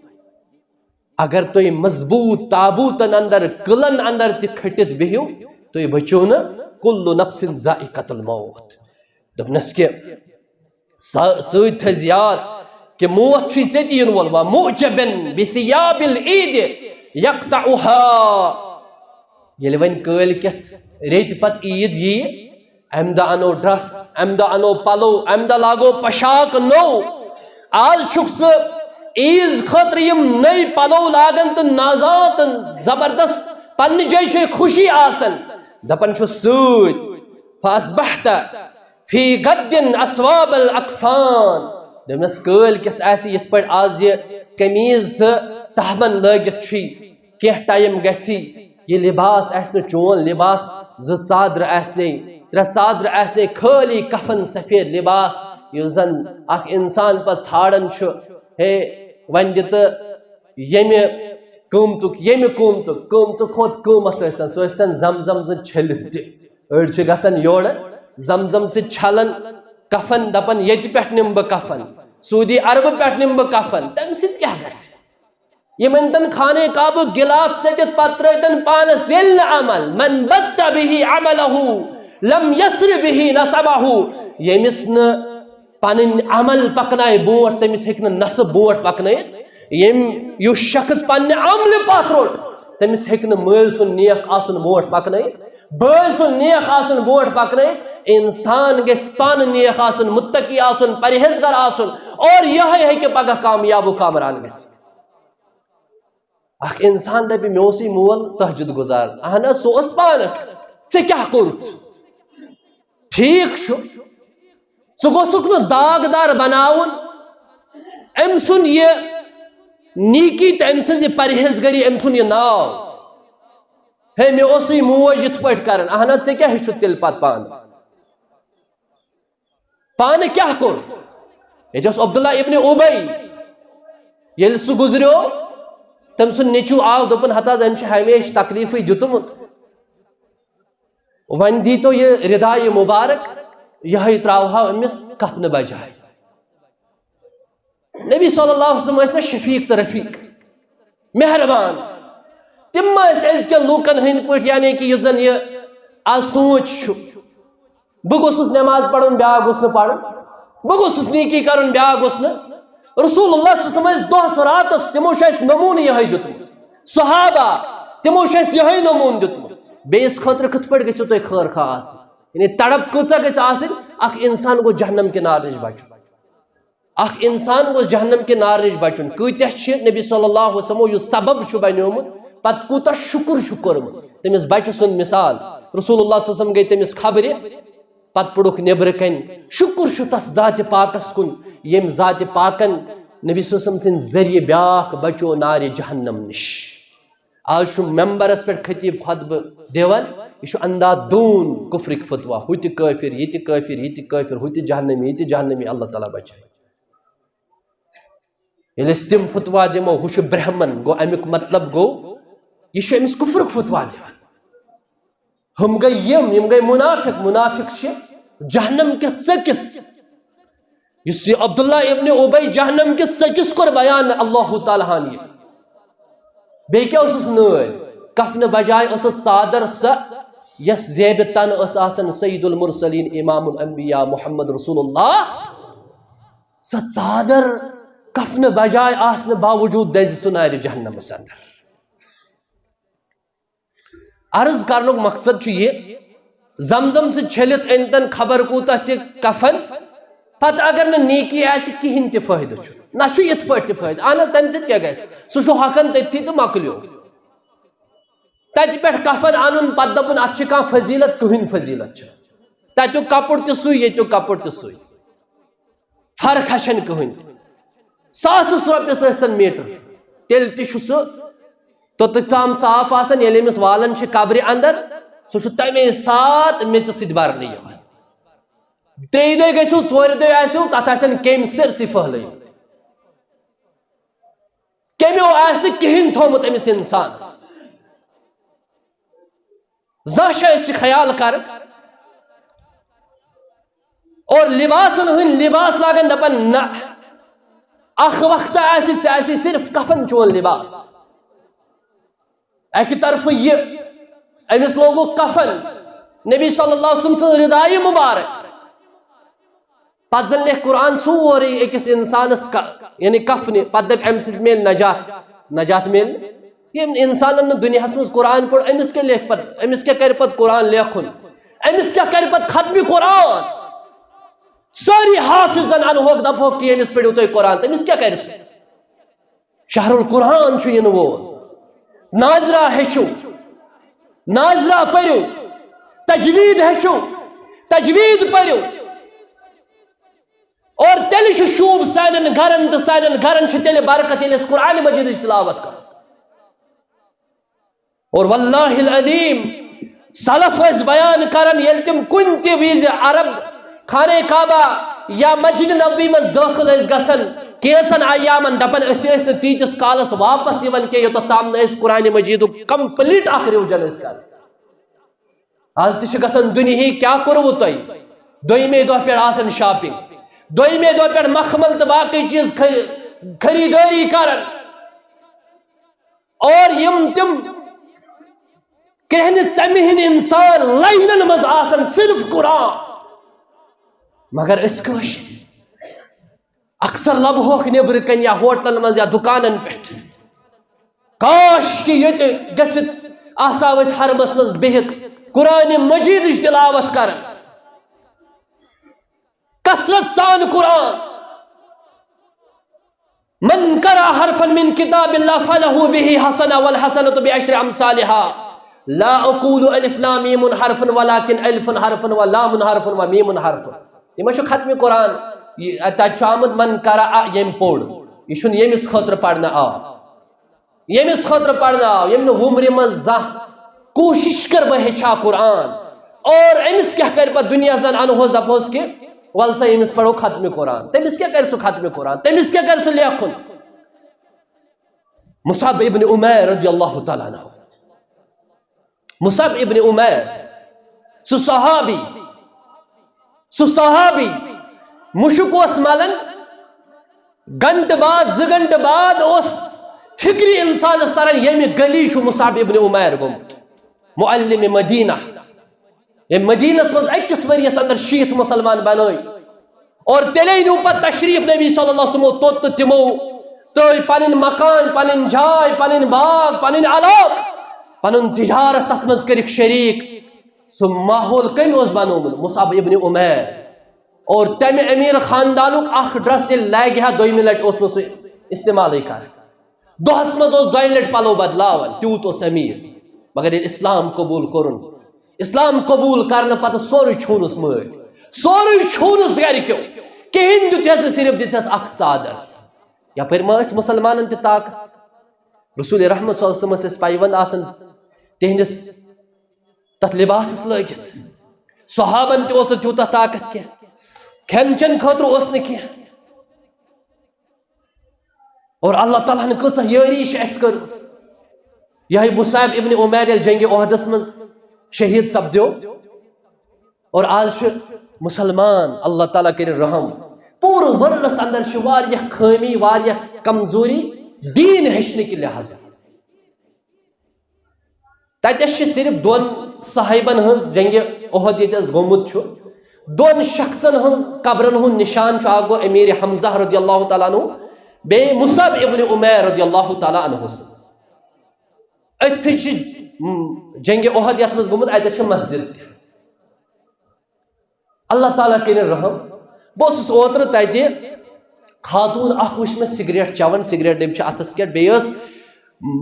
اگر تُہۍ مضبوط تابوتن اندر، قلعن اندر تہِ کھٔٹِتھ بِہِو، تُہۍ بٔچِو نہٕ۔ کل نفس ذائقۃ الموت۔ دوٚپنس کہِ سا-، سۭتۍ تھٲیزِ یاد کہِ موت چھُے ژےٚ تہِ یِنہٕ وول۔ ومعجبا بثیاب العید یقطعها۔ ییٚلہِ وۄنۍ کٲلۍ کٮ۪تھ ریٚتۍ پتہٕ عیٖد یِیہِ، امہِ دۄہ انو ڈریس، امہِ دۄہ انو پلو، امہِ دۄہ لاگو پۄشاک نوٚو۔ آز چھُکھ ژٕ عیٖز خٲطرٕ یِم نٔوۍ پلو لاگان تہٕ نازان تہٕ زبردست پننہِ جایہِ چھے خوشی آسان، دپان چھُس سۭتۍ، فاصبحت فی غد اثواب الاکفان۔ دوٚپمس، کٲلۍ کٮ۪تھ آسہِ یِتھ پٲٹھۍ آز یہِ قمیٖض تہٕ تہبند لٲگِتھ چھُے، کینٛہہ ٹایم گژھی، یہِ لباس آسہِ نہٕ چون لباس، زٕ ژادرٕ آسہِ نے، ترٛےٚ ژادرٕ آسہِ نے، خٲلی کفن سفید لباس، یُس زن اکھ انسان پتہٕ ژھانڈان چھُ۔ ہے، وۄنۍ دِ تہٕ ییٚمہِ قۭمتُک، ییٚمہِ قۭمتُک، قۭمتہٕ کھۄتہٕ قۭمتھ ٲسۍتن، سُہ ٲسۍتن زمزم سۭتۍ چھٔلِتھ تہِ۔ أڑۍ چھِ گژھان یورٕ زمزم سۭتۍ چھلان کفن، دپان، ییٚتہِ پٮ۪ٹھ نِمہٕ بہٕ کفن، سعودی عربہٕ پٮ۪ٹھ نِمہٕ بہٕ کفن، تمہِ سۭتۍ کیٛاہ گژھِ؟ یِم أنۍتن خانہ کعبُک غلاف ژٔٹِتھ، پتہٕ ترٲوۍتن پانس ییٚلہِ نہٕ عمل، من بت به عمله لم یسر به نسبه۔ ییٚمِس نہٕ پنٕنۍ عمل پکنایہِ برونٛٹھ، تٔمِس ہیٚکہِ نہٕ نسب برونٛٹھ پکنٲیِتھ۔ ییٚمۍ، یُس شخص پننہِ عملہِ پتھ روٚٹ، تٔمِس ہیٚکہِ نہٕ مٲلۍ سُنٛد نیک آسُن برونٛٹھ پکنٲیِتھ، بٲے سُنٛد نیک آسُن برونٛٹھ پکنٲیِتھ۔ انسان گژھِ پانہٕ نیک آسُن، متقی آسُن، پرہیزگار آسُن، اور یِہوٚے ہیٚکہِ پگاہ کامیاب و کامران گٔژھِتھ۔ اکھ انسان دپہِ، مےٚ اوسُے مول تہجد گزار۔ اہن حظ، سُہ اوس پانس، ژےٚ کیٛاہ کوٚرُتھ؟ ٹھیٖک چھُ، ژٕ گوٚژھُکھ نہٕ داغدار بناوُن أمۍ سُنٛد یہِ نیٖکی تہٕ أمۍ سٕنٛز یہِ پرہیزگٲری، أمۍ سُنٛد یہِ ناو۔ ہے، مےٚ اوسُے موج یِتھ پٲٹھۍ کران۔ اہن حظ، ژےٚ کیٛاہ ہیٚچھُتھ تیٚلہِ پتہٕ پانہٕ؟ پانہٕ کیٛاہ کوٚر؟ ییٚتہِ اوس عبداللہ ابن اُبی، ییٚلہِ سُہ گُزریو، تٔمۍ سُنٛد نیٚچوٗ آو، دوٚپُن، ہتہٕ حظ، أمۍ چھُ ہمیشہِ تکلیٖفٕے دیُتمُت۔ وۄنۍ دیٖتو یہِ ردایہِ مُبارک، یِہوٚے ترٛاوہاو أمِس کفنہٕ بجایہِ۔ نبی صلی اللہ علیہ وسلم ٲسۍ نہ شفیق تہٕ رفیق، مہربان؟ تِم ما ٲسۍ أزکٮ۪ن لوٗکن ہٕنٛدۍ پٲٹھۍ، یعنی کہِ یُس زن یہِ آز سونٛچ چھُ، بہٕ گوٚژھُس نٮ۪ماز پرُن، بیٛاکھ گوٚژھ نہٕ پرُن، بہٕ گوٚژھُس نیکی کرُن، بیٛاکھ گوٚژھ نہٕ؟ رسول اللہ صلی اللہ علیہ وسلم ٲسۍ دۄہس راتس، تِمو چھُ اَسہِ نموٗنہٕ یِہوٚے دیُتمُت۔ صحابہ، تِمو چھُ اَسہِ یِہوٚے نموٗنہٕ دیُتمُت۔ بیٚیِس خٲطرٕ کِتھ پٲٹھۍ گٔژھِو تُہۍ خٲر خواہ آسٕنۍ؟ یعنی تڑپ کۭژاہ گژھِ آسٕنۍ؟ اکھ انسان گوٚژھ جہنم کہِ نارٕ نِش بچُن۔ اکھ انسان گوٚژھ جہنم کہِ نارٕ نِش بچُن۔ کۭتیاہ چھِ نبی صلی اللہ علیہ وسلمو یُس سبب چھُ بنیومُت، پتہٕ کوٗتاہ شُکر چھُ کوٚرمُت۔ تٔمِس بچہِ سُنٛد مثال، رسول اللہ صلی اللہ علیہ وسلم گٔے تٔمِس خبرِ، پتہٕ پوٚرُکھ نیٚبرٕ کنہِ۔ شُکر چھُ تس ذاتِ پاکس کُن، ییٚمۍ ذاتِ پاکن نبی صلی اللہ علیہ وسلم سٕنٛدِ ذٔریعہٕ بیٛاکھ بچو نارِ جہنم نِش۔ آز چھُ ممبرس پٮ۪ٹھ خطیب خطبہٕ دِوان، یہِ چھُ اندھا دھون کفرٕکۍ فتوا، ہُہ تہِ کٲفر، یہِ تہِ کٲفر، یہِ تہِ کٲفر، ہُہ تہِ جہنمی، یہِ تہِ جہنمی، اللہ تعالیٰ بچٲیِن۔ ییٚلہِ أسۍ تِم فتوا دِمو، ہُہ چھُ برہمن، گوٚو اَمیُک مطلب گوٚو، یہِ چھُ أمِس کفرُک فتوا دِوان۔ ہُم گٔے یِم، یِم گٔے منافق، منافق چھِ جہنم کِس ژٔکِس۔ یُس یہِ عبداللہ ابن ابی جہنم کِس ژٔکِس کوٚر بیان اللہ تعالیٰ ہن یہِ۔ بیٚیہِ کیٛاہ اوسُس نٲلۍ؟ کفنہٕ بجایہِ ٲسٕس ژادر سۄ، یۄس زیبہِ تن ٲس آسان سید المرسلین امام الانبیاء محمد رسول اللہ۔ سۄ ژادر کفنہٕ بجایہِ آسنہٕ باوجود دٔزِ سُہ نارِ جہنمس اندر۔ عرض کرنُک مقصد چھُ یہِ، زمزم سۭتۍ چھٔلِتھ أنۍ تن خبر کوٗتاہ تہِ کفن، پتہٕ اگر نہٕ نیکی آسہِ، کِہیٖنۍ تہِ فٲیدٕ چھُ نہ، چھُ یِتھ پٲٹھۍ تہِ فٲیدٕ۔ اہن حظ، تمہِ سۭتۍ کیٛاہ گژھِ؟ سُہ چھُ ہۄکھان تٔتھی تہٕ مۄکلیو۔ تتہِ پٮ۪ٹھ کفن انُن، پتہٕ دپُن اتھ چھِ کانٛہہ فضیلت، کٕہٕنۍ فضیلت چھِ۔ تتیُک کپُر تہِ سُے، ییٚتیُک کپُر تہِ سُے۔ فرق چھنہٕ کٕہٕنۍ۔ ساسس رۄپیس ٲسۍ تن میٖٹر، تیٚلہِ تہِ چھُ سُہ توٚتتھ تام صاف آسان، ییٚلہِ أمِس والان چھِ قبرِ اندر، سُہ چھُ تمے ساتہٕ میٚژِ سۭتۍ برنہٕ یِوان۔ ترٛیٚیہِ دۄہہِ گٔژھِو، ژورِ دۄہہِ آسِو، تتھ آسن کیٚمۍ سٲرسٕے پھٔہلٲومٕتۍ۔ کیٚمیو آسہِ نہٕ کِہیٖنۍ تھوٚومُت أمِس اِنسانَس۔ زانٛہہ چھا أسۍ یہِ خیال کران؟ اور لباسن ہٕنٛدۍ لباس لاگان، دپان، نہ، اکھ وقتہ آسہِ ژےٚ آسی صرف کفن چون لباس۔ اکہِ طرفہٕ یہِ، أمِس لوگُکھ کفن، نبی صلی اللہ علیہ وسلم سٕنٛز ردایہِ مبارک۔ پتہٕ زن لیکھ قرآن سورُے أکِس انسانس ک-، یعنی کفنہِ، پتہٕ دپہِ، امہِ سۭتۍ میلہِ نجات۔ نجات میلہِ نہٕ۔ ییٚمۍ انسانن نہٕ دُنیاہس منٛز قرآن پوٚر، أمِس کیٛاہ لیکھِ پتہٕ؟ أمِس کیٛاہ کرِ پتہٕ قرآن لیکھُن؟ أمِس کیٛاہ کرِ پتہٕ ختمِ قرآن؟ سٲری حافظن انہوکھ، دپہوکھ کہِ ییٚمِس پٔرِو تُہۍ قرآن، تٔمِس کیٛاہ کرِ سُہ؟ شہر القرآن چھُ یِنہٕ وول۔ ناظرہ ہیٚچھِو، ناظرہ پٔرِو، تجوید ہیٚچھِو، تجوید پٔرِو۔ اور تیٚلہِ چھُ شوٗب سانٮ۪ن گرن تہٕ سانٮ۪ن گرن چھِ تیٚلہِ برکت، ییٚلہِ أسۍ قرآن مجیدٕچ تلاوت کرو۔ اور واللہ العظیم، سلف ٲسۍ بیان کران، ییٚلہِ تِم کُنہِ تہِ وِزِ عرب خانہ کعبہ یا مسجد نبوی منٛز دٲخل ٲسۍ گژھان، کینٛژن ایامن دپان، أسۍ ٲسۍ نہٕ تیٖتِس کالس واپس یِوان کینٛہہ، یوٚتتھ تام نہٕ أسۍ قرآن مجیدُک complete اکھ revision ٲسۍ کران۔ از تہِ چھِ گژھان دُنیہٕکۍ، کیٛاہ کوٚروٕ تۄہہِ؟ دوٚیمے دۄہ پٮ۪ٹھ آسان shopping، دوٚیمے دۄہ پٮ۪ٹھ مخمل تہٕ باقٕے چیٖز خٔ-، خریدٲری کران۔ اور یِم تِم کرٛہنہِ ژَمہِ ہٕنٛدۍ انسان لاینن منٛز آسان صرف قرآن، مگر أسۍ کٲشِرۍ اکثر لبہوکھ نیٚبرٕ کنہِ یا ہوٹلن منٛز یا دُکانن پٮ۪ٹھ۔ کاش کہِ ییٚتہِ گٔژھِتھ آسہاو أسۍ حرمس منٛز بِہِتھ قرآنِ مجیدٕچ تلاوت کران۔ کثرت سان قرآن۔ من قرأ حرفا من کتاب اللہ فلہ بہ حسنہ والحسنۃ بعشر امثالہا۔ لا اقول الف لام میم حرف ولکن الف حرف و لام حرف و میم حرف۔ یہِ ما چھُ ختمِ قرآن؟ یہِ، تَتہِ چھُ آمُت من قرأ، ییٚمۍ پوٚر۔ یہِ چھُنہٕ ییٚمِس خٲطرٕ پرنہٕ آو۔ ییٚمِس خٲطرٕ پرنہٕ آو، ییٚمۍ نہٕ وُمرِ منٛز زانٛہہ کوٗشِش کٔر بہٕ ہیٚچھِ ہا قرآن، اور أمِس کیٛاہ کرِ پتہٕ دُنیا زن انہوس دپہوس کہِ ول سا ییٚمِس پرو ختمِ قرآن، تٔمِس کیٛاہ کرِ سُہ ختمِ قرآن، تٔمِس کیٛاہ کرِ سُہ لیکھُن؟ مصعب ابن عمیر رضی اللہ تعالیٰ عنہ، مصعب ابن عمیر، سُہ صحابی، سُہ صحابی مُشُک اوس ملان، گھنٹہٕ بعد، زٕ گھنٹہٕ بعد اوس فکرِ انسانس تران، ییٚمہِ گلی چھُ مصعب ابن عمیر گوٚمُت، معلم مدینہ، ییٚمۍ مدینس منٛز أکِس ؤریس اندر شیٖتھ مسلمان بنٲے۔ اور تیٚلے نیوٗ پتہٕ تشریف نبی صلی اللہ علیہ وسلمو توٚت، تہٕ تِمو ترٲے پنٕنۍ مکان، پنٕنۍ جاے، پنٕنۍ باغ، پنٕنۍ علاقہٕ، پنُن تجارت تتھ منٛز کٔرِکھ شریٖک۔ سُہ ماحول کٔمۍ اوس بنوومُت؟ مصعب ابن عمیر۔ اور تمہِ امیر خاندانُک اکھ ڈریس ییٚلہِ لاگہِ ہا، دوٚیمہِ لٹہِ اوس نہٕ سُہ استعمالٕے کران۔ دۄہس منٛز اوس دۄیہِ لٹہِ پلو بدلاوان، تیوٗت اوس امیر۔ مگر ییٚلہِ اسلام قبول کوٚرُن، اسلام قبول کرنہٕ پتہٕ سورُے چھوٗنس مٲلۍ، سورُے چھوٗنس گرِکیو، کِہیٖنۍ دیُتہس نہٕ، صرف دِژہس اکھ ژادر۔ یپٲرۍ ما ٲسۍ مسلمانن تہِ طاقت؟ رسول رحمت صلی اللہ علیہ وسلمس ٲسۍ پیوند آسان تِہنٛدِس تتھ لباسس لٲگِتھ۔ صحابن تہِ اوس نہٕ تیوٗتاہ طاقت کینٛہہ، کھٮ۪ن چٮ۪ن خٲطرٕ اوس نہٕ کینٛہہ۔ اور اللہ تعالیٰ ہن کۭژاہ یٲری چھِ اَسہِ کٔرمٕژ۔ یِہوٚے مصعب ابن عمیر ییٚلہِ جنگِ احدس منٛز شہیٖد سپدیو، اور آز چھِ مسلمان، اللہ تعالیٰ کٔرِن رحم، پوٗرٕ ورلڈس اندر چھِ واریاہ خٲمی، واریاہ کمزوری دیٖن ہیٚچھنہٕ کہِ لحاظہٕ۔ تتٮ۪س چھِ صرف دۄن صاحبن ہٕنٛز، جنگِ احد ییٚتٮ۪س گوٚمُت چھُ، دۄن شخصن ہٕنٛز قبرن ہُنٛد نشان چھُ، اکھ گوٚو امیر حمزہ رضی اللہ تعالیٰ عنہ، بیٚیہِ مصعب ابن عمیر رضی اللہ تعالیٰ عنہ۔ أتھی چھِ، م، جنگِ احد یتھ منٛز گوٚمُت، اتٮ۪س چھِ مسجد تہِ۔ اللہ تعالیٰ کٔرِن رحم۔ بہٕ اوسُس اوترٕ تتہِ، خاتوٗن اکھ وٕچھ مےٚ سگریٹ چٮ۪وان، سگریٹ ڈٔبۍ چھِ اتھس کٮ۪تھ، بیٚیہِ ٲس،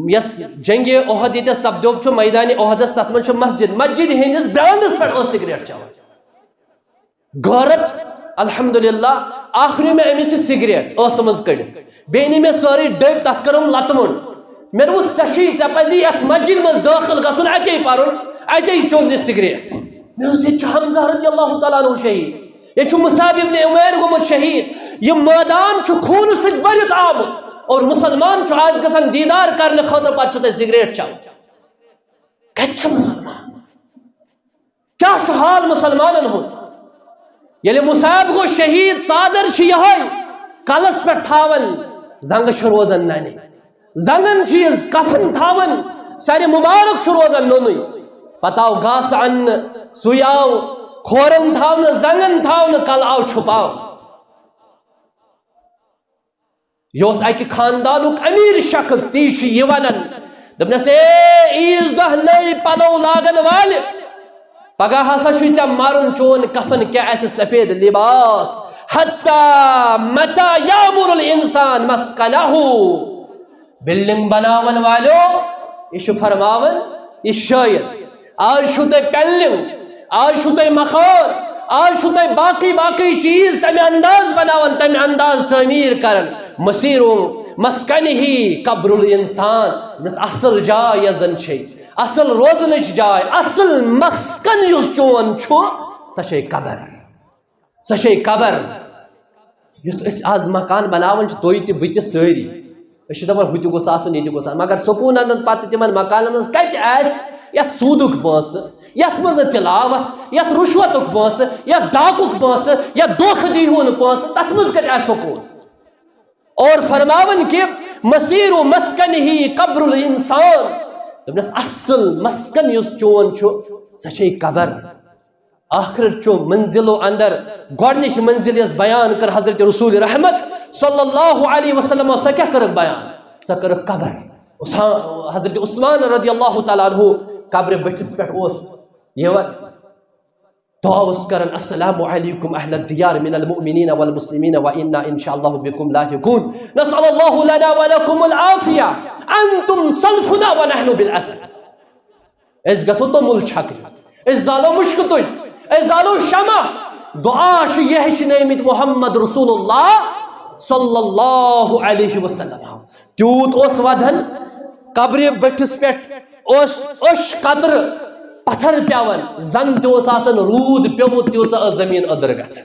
یۄس جنگِ احد ییٚتٮ۪س سپدیومُت چھُ میدانِ احدس، تتھ منٛز چھُ مسجد، مسجد ہٕنٛدِس برانڈس پٮ۪ٹھ ٲس سگریٹ چٮ۪وان۔ غٲرت، الحمدللہ، اکھ نیوٗ مےٚ أمِس یہِ سگریٹ ٲسہٕ منٛز کٔڑِتھ، بیٚیہِ نی مےٚ سٲرٕے ڈٔبۍ، تتھ کٔرٕم لتہٕ مۄنڈ۔ مےٚ دوٚپُس، "ژےٚ چھُے، ژےٚ پزی یتھ مسجد منٛز دٲخل گژھُن، اتے پرُن، اتے چیوٚن یہِ سگریٹ۔" مےٚ اوس، ییٚتہِ چھُ حمزہ رضی اللہ تعالیٰ عنہ شہیٖد، ییٚتہِ چھُ مصعب ابن عمیر گوٚمُت شہیٖد۔ یہِ مٲدان چھُ خوٗنہٕ سۭتۍ بٔرِتھ آمُت، اور مسلمان چھُ آز گژھان دیٖدار کرنہٕ خٲطرٕ، پتہٕ چھُ تۄہہِ سگریٹ چٮ۪وان۔ کتہِ چھُ مسلمان؟ کیٛاہ چھُ حال مسلمانن ہُنٛد؟ ییٚلہِ مصعب گوٚو شہیٖد، ژادر چھِ یِہوٚے کلس پٮ۪ٹھ تھاوان، زنٛگہٕ چھِ روزان ننہِ۔ زنٛگن چھُ یہِ کفن تھاوان، سرِ مبارک چھُ روزان نوٚنُے۔ پتہٕ آو گاسہٕ اننہٕ، سُے آو کھورن تھاونہٕ، زنٛگن تھاونہٕ، کلہٕ آو چھُپاونہٕ۔ یہِ اوس اکہِ خاندانُک امیر شخص، تی چھُ یہِ ونان، دوٚپنس، "اے عیٖذ دۄہ نٔے پلو لاگن والہِ، پگاہ ہسا چھُے ژےٚ مرُن، چون کفن کیٛاہ آسہِ سفید لباس، حتی متیٰ یعمر الانسان مسکنہ۔" بلڈنگ بناون والیو، یہِ چھُ فرماوان یہِ شٲعر، آز چھُو تۄہہِ پینلنگ، آز چھُو تۄہہِ مکان، آز چھُو تۄہہِ باقٕے باقٕے چیٖز تمہِ انداز بناوان، تمہِ انداز تعمیٖر کران۔ مسیرو مسکنہ قبر الانسان، یۄس اصل جاے یۄس زن چھے، اصل روزنٕچ جاے، اصل مسکن یُس چون چھُ، سۄ چھے قبر۔ سۄ چھے قبر۔ یُتھ أسۍ آز مکان بناوان چھِ، تُہۍ تہِ، بہٕ تہِ، سٲری، أسۍ چھِ دپان، ہُہ تہِ گوٚژھ آسُن، یہِ تہِ گوٚژھ آسُن، مگر سکوٗن انن پتہٕ تِمن مکانن منٛز کتہِ آسہِ یتھ سوٗدُک پونٛسہٕ، یتھ منٛز تلاوت، یتھ رُشوتُک پونٛسہٕ، یتھ ڈاکُک پونٛسہٕ، یتھ دھوکہٕ دی ہُنٛد پونٛسہٕ، تتھ منٛز کتہِ آسہِ سکوٗن؟ اور فرماوان کہ مسیر و مسکن ہی قبر الانسان، دوٚپنس، اصل مسکن یُس چون چھُ، سۄ چھے قبر۔ آخرت چو منزلو اندر گۄڈنِچ منزل یۄس بیان کٔر حضرت رسول رحمت صلی اللہ علیہ وسلم، سۄ کیٛاہ کٔرٕکھ بیان؟ سۄ کٔرٕکھ قبر۔ عثا-، حضرت عثمان رضی اللہ تعالیٰ عنہ قبرِ بٔٹھِس پٮ۪ٹھ اوس یِوان، دعا اوس کران، "السلام علیکم اہل الدیار من المؤمنین والمسلمین و انا ان شاء اللہ بکم لاحقون، نسأل اللہ لنا ولکم العافیہ، انتم سلفنا و نحن بالاثر۔" أسۍ گژھو توٚمُل چھکنہِ، أسۍ زالو مُشکہٕ تُلۍ، أسۍ زالو شمع۔ دعا چھُ یہِ ہیٚچھنٲومٕتۍ محمد رسول اللہ صلی اللہ علیہ وسلم۔ تیوٗت اوس ودان، قبرِ بٔٹھِس پٮ۪ٹھ اوس اوٚش قطرٕ پتھر پٮ۪وان، زن تہِ اوس آسان روٗد پیوٚمُت، تیٖژاہ ٲس زٔمیٖن أدٕر گژھان۔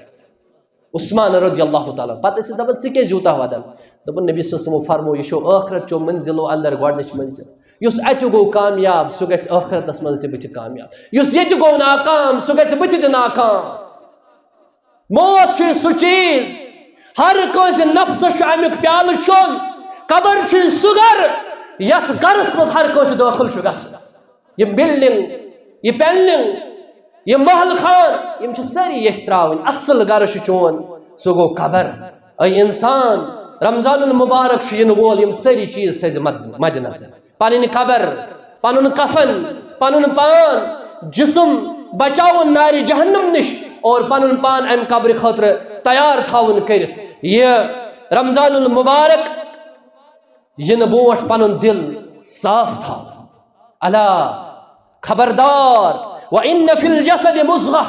عثمان رضی اللہ تعالیٰ عنہ۔ پتہٕ ٲسِس دپان، "ژٕ کیازِ یوٗتاہ ودان؟" دوٚپُن، نبی صلی اللہ علیہ وسلمو فرمو، یہِ چھُ ٲخرت چو منزلو اندر گۄڈنِچ منزل۔ یُس اتہِ گوٚو کامیاب، سُہ گژھِ ٲخرتس منٛز تہِ بٕتھِ کامیاب۔ یُس ییٚتہِ گوٚو ناکام، سُہ گژھِ بٕتھِ تہِ ناکام۔ موت چھُ سُہ چیٖز، ہر کٲنٛسہِ نفسس چھُ امیُک پیالہٕ چوٚن۔ قبر چھُ سُہ گرٕ، یتھ گرس منٛز ہر کٲنٛسہِ دٲخل چھُ گژھُن۔ یہِ بلڈنگ، یہِ پینلنگ، یہِ محل خان، یِم چھِ سٲری ییٚتھۍ ترٛاوٕنۍ۔ اصل گرٕ چھُ چون، سُہ گوٚو قبر۔ اے انسان، رمضان المبارک چھُ یِنہٕ وول، یِم سٲری چیٖز تھٲیزِ مد-، مدِ نظر۔ پنٕنۍ قبر، پنُن کفن، پنُن پان، جسم بچاوُن نارِ جہنم نِش اور پنُن پان امہِ قبرِ خٲطرٕ تیار تھاوُن کٔرِتھ۔ یہِ رمضان المبارک یِنہٕ برونٛٹھ پنُن دل صاف تھاو۔ الا، خبردار، وان فی الجسد مضغہ،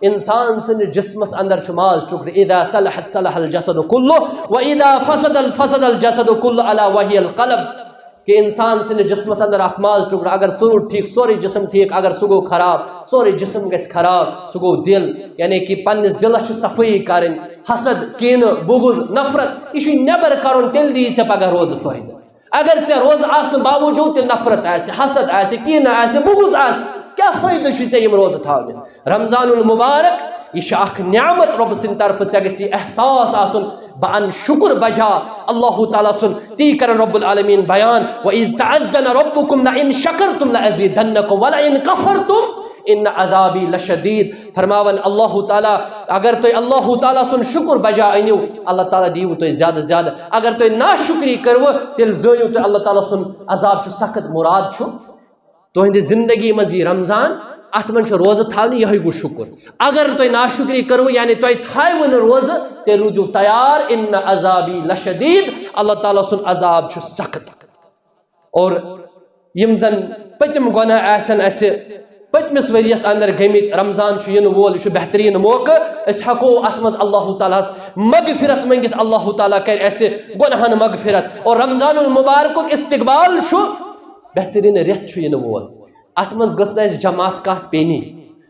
انسان سٕنٛدِس جسمس اندر چھُ ماز ٹُکرٕ، اذا صلحت صلح الجسد کلہ، و اذا فسد الفسد الجسد کلہ، الا وہی القلب۔ کہ انسان سٕنٛدِس جسمس اندر اکھ ماز ٹُکرٕ، اگر سُہ روٗد ٹھیک، سورُے جسم ٹھیک، اگر سُہ گوٚو خراب، سورُے جسم گژھِ خراب، سُہ گوٚو دل۔ یعنی کہ پننِس دلس چھِ صفٲیی کرٕنۍ۔ حسد، کینہٕ، بغض، نفرت، یہِ چھُ نٮ۪بر کرُن، تیٚلہِ دِیہِ ژےٚ پگاہ روزٕ فٲیدٕ۔ اگر ژےٚ روزٕ آسنہٕ باوجود تہِ نفرت آسہِ، حسد آسہِ، کینہٕ آسہِ، بغض آسہِ، کیٛاہ فٲیدٕ چھُے ژےٚ یِم روزٕ تھاونہِ؟ رمضان المبارک، یہِ چھِ اکھ نعمت رۄبہٕ سٕنٛدِ طرفہٕ، ژےٚ گژھِ یہِ احساس آسُن، بہٕ انہٕ شُکر بجا اللہ تعالیٰ سُنٛد۔ تی کرن رب العالمین بیان، وَإِذْ تَأَذَّنَ رَبُّكُمْ لَئِنْ شَكَرْتُمْ لَأَزِيدَنَّكُمْ وَلَئِنْ كَفَرْتُمْ إِنَّ عَذَابِي لَشَدِيدٌ۔ فرماوان اللہ تعالیٰ، اگر تُہۍ اللہ تعالیٰ سُنٛد شُکُر بجا أنِو، اللہ تعالیٰ دِیِو تۄہہِ زیادٕ زیادٕ۔ اگر تُہۍ ناشُکری کٔروٕ، تیٚلہِ زٲنِو تُہۍ اللہ تعالیٰ سُنٛد عذاب چھُ سخت۔ مراد چھُ تُہنٛدِ زندگی منٛز یہِ رمضان، اتھ منٛز چھُ روزٕ تھاونہِ، یِہوٚے گوٚو شُکُر۔ اگر تُہۍ ناشُکری کٔروٕ، یعنی تۄہہِ تھایوٕ نہٕ روزٕ، تیٚلہِ روٗزِو تیار، ان عذابی لشدید، اللہ تعالیٰ سُنٛد عذاب چھُ سخت۔ اور یِم زن پٔتِم گۄناہ آسن اسہِ پٔتمِس ؤریَس اندر گٔمٕتۍ، رمضان چھُ یِنہٕ وول، یہِ چھُ بہتریٖن موقعہٕ، أسۍ ہٮ۪کو اتھ منٛز اللہ تعالیٰ ہس مغفرت منٛگِتھ، اللہ تعالیٰ کرِ اسہِ گۄناہن مغفرت۔ اور رمضان المبارکُک استقبال چھُ بہتریٖن رٮ۪تھ چھُ یِنہٕ وول، اتھ منٛز گٔژھ نہٕ اسہِ جماعت کانٛہہ پیٚنی۔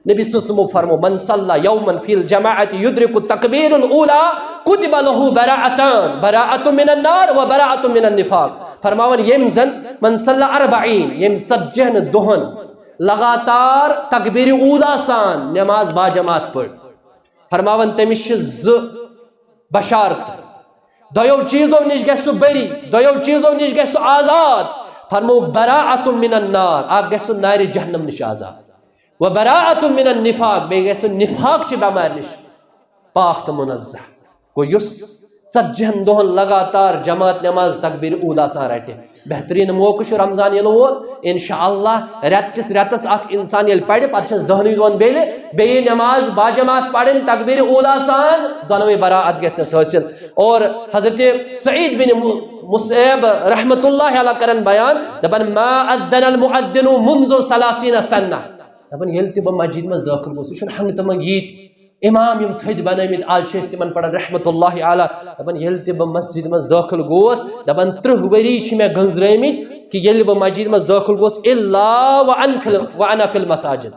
نبی صلی اللہ علیہ وسلمو فرمو، "من صلى يوما في الجماعة يدرك التكبير الأولى كتب له براءتان، براءة من النار وبراءة من النفاق۔" فرماوان، ییٚمۍ زن من صلى أربعين، ییٚمۍ ژتجی ہن دۄہن لگاتار تکبیر اولا سان نماز باجماعت پٔر، فرماوان، تٔمِس چھِ زٕ بشارتہٕ، دۄیو چیٖزو نِش گژھِ سُہ بری، دۄیو چیٖزو نِش گژھِ سُہ آزاد۔ فرمو، براءة من النار، اکھ گژھِ سُہ نارِ جہنم نِش آزاد، و براءة من النفاق، بیٚیہِ گژھِ سُہ نفاق چہِ بٮ۪مارِ نِش پاک تہٕ منزہ۔ گوٚو یُس ژتجی ہن دۄہن لگاتار جماعت نماز تکبیر اولا سان رٹہِ، بہتریٖن موقعہٕ چھُ رمضان یِنہٕ وول۔ انشاءاللہ رٮ۪تہٕ کِس رٮ۪تس اکھ انسان ییٚلہِ پرِ، پتہٕ چھس دہنٕے دۄہن بیٚیہِ، بیٚیہِ نماز باجماعت پرٕنۍ تکبیر اولا سان، دۄنوے براءت گژھٮ۪س حٲصِل۔ اور حضرت سعید بن مُ-، مُسیب رحمتہ اللہ علیہ کرن بیان، دپان، "ما اذن المؤذن منذ ثلاثین سنہ۔" دپان، ییٚلہِ تہِ بہٕ مسجد منٛز دٲخل گوس، یہِ چھُنہٕ ہنگہٕ تہٕ منگہٕ ییٖتۍ امام یِم تھٔدۍ بنٲومٕتۍ، آز چھِ أسۍ تِمن پران رحمتہ اللہ علیہ۔ دپان، ییٚلہِ تہِ بہٕ مسجد منٛز دٲخل گوس، دپان، ترٕٛہ ؤری چھِ مےٚ گٔنٛزرٲومٕتۍ کہِ ییٚلہِ بہٕ مسجد منٛز دٲخل گوس، الا وان فی ال-، وانا فی المساجد۔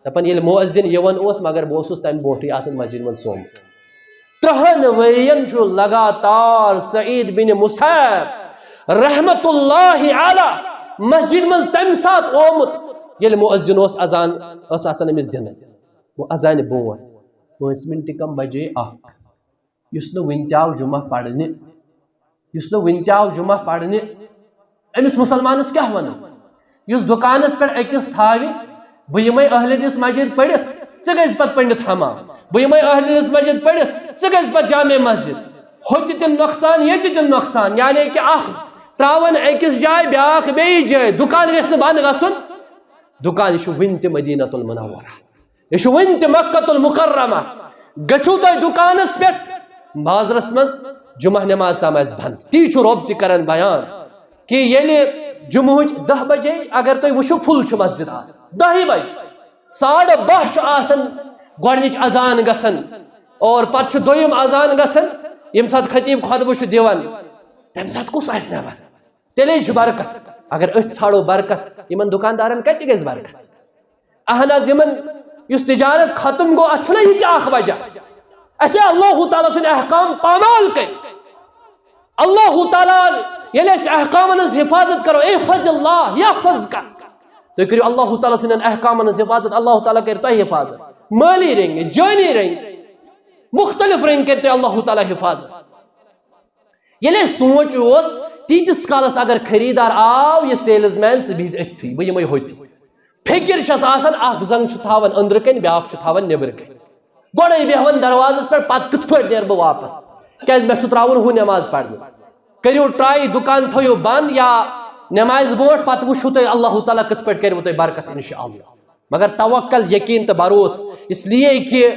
دپان، ییٚلہِ مؤذن یِوان اوس، مگر بہٕ اوسُس تمہِ برونٛٹھٕے آسان مسجد منٛز ژومُت۔ ترٛہن ؤرین چھُ لگاتار سعید بن مُسیب رحمتہ اللہ علیہ مسجد منٛز تمہِ ساتہٕ آمُت، ییٚلہِ مؤذن اوس، اذان ٲس آسان أمِس دِنہٕ۔ گوٚو اذانہِ برونٛٹھ پانٛژھ منٹ کم بجے اکھ۔ یُس نہٕ وُنہِ تہِ آو جمعہ پرنہِ، یُس نہٕ وُنہِ تہِ آو جمعہ پرنہِ، أمِس مُسلمانس کیٛاہ ونو؟ یُس دُکانس پٮ۪ٹھ أکِس تھاوِ، "بہٕ یِمے اہل حدیث مسجد پٔرِتھ، ژٕ گژھِ پتہٕ پنڈت حمام، بہٕ یِمے اہل حدیث مسجد پٔرِتھ، ژٕ گژھِ پتہٕ جامع مسجد"، ہوٚتہِ تہِ نۄقصان، ییٚتہِ تہِ نۄقصان۔ یعنی کہِ اکھ ترٛاوان أکِس جایہِ، بیٛاکھ بیٚیِس جایہِ۔ دُکان گژھِ نہٕ بنٛد گژھُن۔ دُکان، یہِ چھُ وُنہِ تہِ مدینہ المنورہ۔ یہِ چھُ وُنہِ تہِ مکہ المکرمہ۔ گٔژھِو تُہۍ دُکانس پٮ۪ٹھ، بازرس منٛز جمعہ نماز تام آسہِ بنٛد۔ تی چھُ رۄب تہِ کران بیان کہِ ییٚلہِ جمعہٕچ دَہ بجے، اگر تُہۍ وٕچھِو، فُل چھِ مسجد آسان۔ دَہہِ بجہِ، ساڑٕ باہ چھُ آسان گۄڈٕنِچ اذان گژھان، اور پتہٕ چھُ دوٚیِم اذان گژھان، ییٚمہِ ساتہٕ خطیب خطبہٕ چھُ دِوان، تَمہِ ساتہٕ کُس آسہِ نٮ۪بر؟ تیٚلے چھِ برکت۔ اگر أسۍ ژھانڈو برکت، یِمن دُکاندارن کتہِ گژھِ برکت؟ اہن حظ، یِمن یُس تجارت ختم گوٚو، اتھ چھُنہ یہِ تہِ اکھ وجہ؟ اسہِ اللہ تعالیٰ سٕنٛدۍ احکام پامال کٔرۍ۔ اللہ تعالیٰ ییٚلہِ أسۍ احکامن ہٕنٛز حفاظت کرو، احفظ اللہ یحفظ کا، تُہۍ کٔرِو اللہ تعالیٰ سٕنٛدٮ۪ن احکامن ہٕنٛز حفاظت، اللہ تعالیٰ کرِ تۄہہِ حفاظت، مٲلی رنگہِ، جٲنی رنگہِ، مختلف رنگہِ کرِ تۄہہِ اللہ تعالیٰ حفاظت۔ ییٚلہِ اَسہِ سونٛچ اوس، تیٖتِس کالس اگر خریٖدار آو، یہِ سیلز مین، ژٕ بِہِز أتھی، بہٕ یِمے ہوٚتہِ۔ فِکِر چھَس آسان، اکھ زنٛگ چھُ تھاوان أنٛدرٕ کنہِ، بیٛاکھ چھُ تھاوان نیٚبرٕ کنہِ۔ گۄڈَے بیٚہوان دروازس پٮ۪ٹھ، پتہٕ کِتھ پٲٹھۍ نیرٕ بہٕ واپس؟ کیٛازِ مےٚ چھُ ترٛاوُن ہُہ نٮ۪ماز پرنہِ۔ کٔرِو ٹراے، دُکان تھٲیِو بنٛد یا نٮ۪مازِ برونٛٹھ، پتہٕ وٕچھِو تُہۍ اللہ تعالیٰ کِتھ پٲٹھۍ کرِوٕ تۄہہِ برکت، انشاءاللہ۔ مگر توکل، یقین تہٕ بھروسہٕ، اس لیے کہ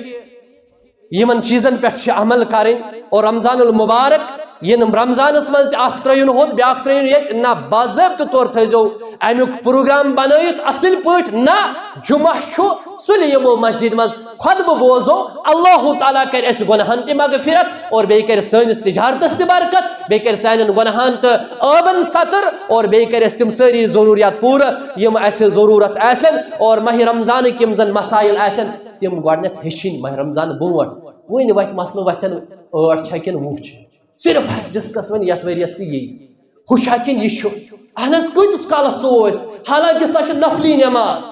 یِمن چیٖزن پٮ۪ٹھ چھِ عمل کرٕنۍ۔ اور رمضان المبارک، یِنہٕ رمضانس منٛز تہِ اکھ ترٲیِن ہوٚت، بیٛاکھ ترٲیِن ییٚتہِ، نہ، باضٲبطہٕ طور تھٲیزیو امیُک پروگرام بنٲیِتھ اصل پٲٹھۍ۔ نہ، جمعہ چھُ، سُلہِ یِمو مسجد منٛز خطبہٕ بوزو، اللہ تعالیٰ کرِ اسہِ گۄناہن تہِ مغفرت اور بیٚیہِ کرِ سٲنِس تجارتس تہِ برکت، بیٚیہِ کرِ سانٮ۪ن گۄناہن تہٕ عٲبن ستر اور بیٚیہِ کرِ اسہِ تِم سٲری ضروٗریات پوٗرٕ یِم اسہِ ضروٗرت آسن۔ اور ماہِ رمضانٕکۍ یِم زن مسائل آسن، تِم گۄڈٕنٮ۪تھ ہیٚچھِنۍ ماہِ رمضان برونٛٹھ۔ وٕنہِ وتہِ مسلہٕ وۄتھن ٲٹھ چھا کِنہٕ وُہ چھِ۔ صرف آسہِ ڈسکس وۄنۍ یتھ ؤریس تہِ یی۔ ہُہ چھا کِنہٕ یہِ چھُ؟ اہن حظ، کۭتِس کالس ژوو أسۍ؟ حالانکہ سۄ چھِ نفلی نٮ۪ماز۔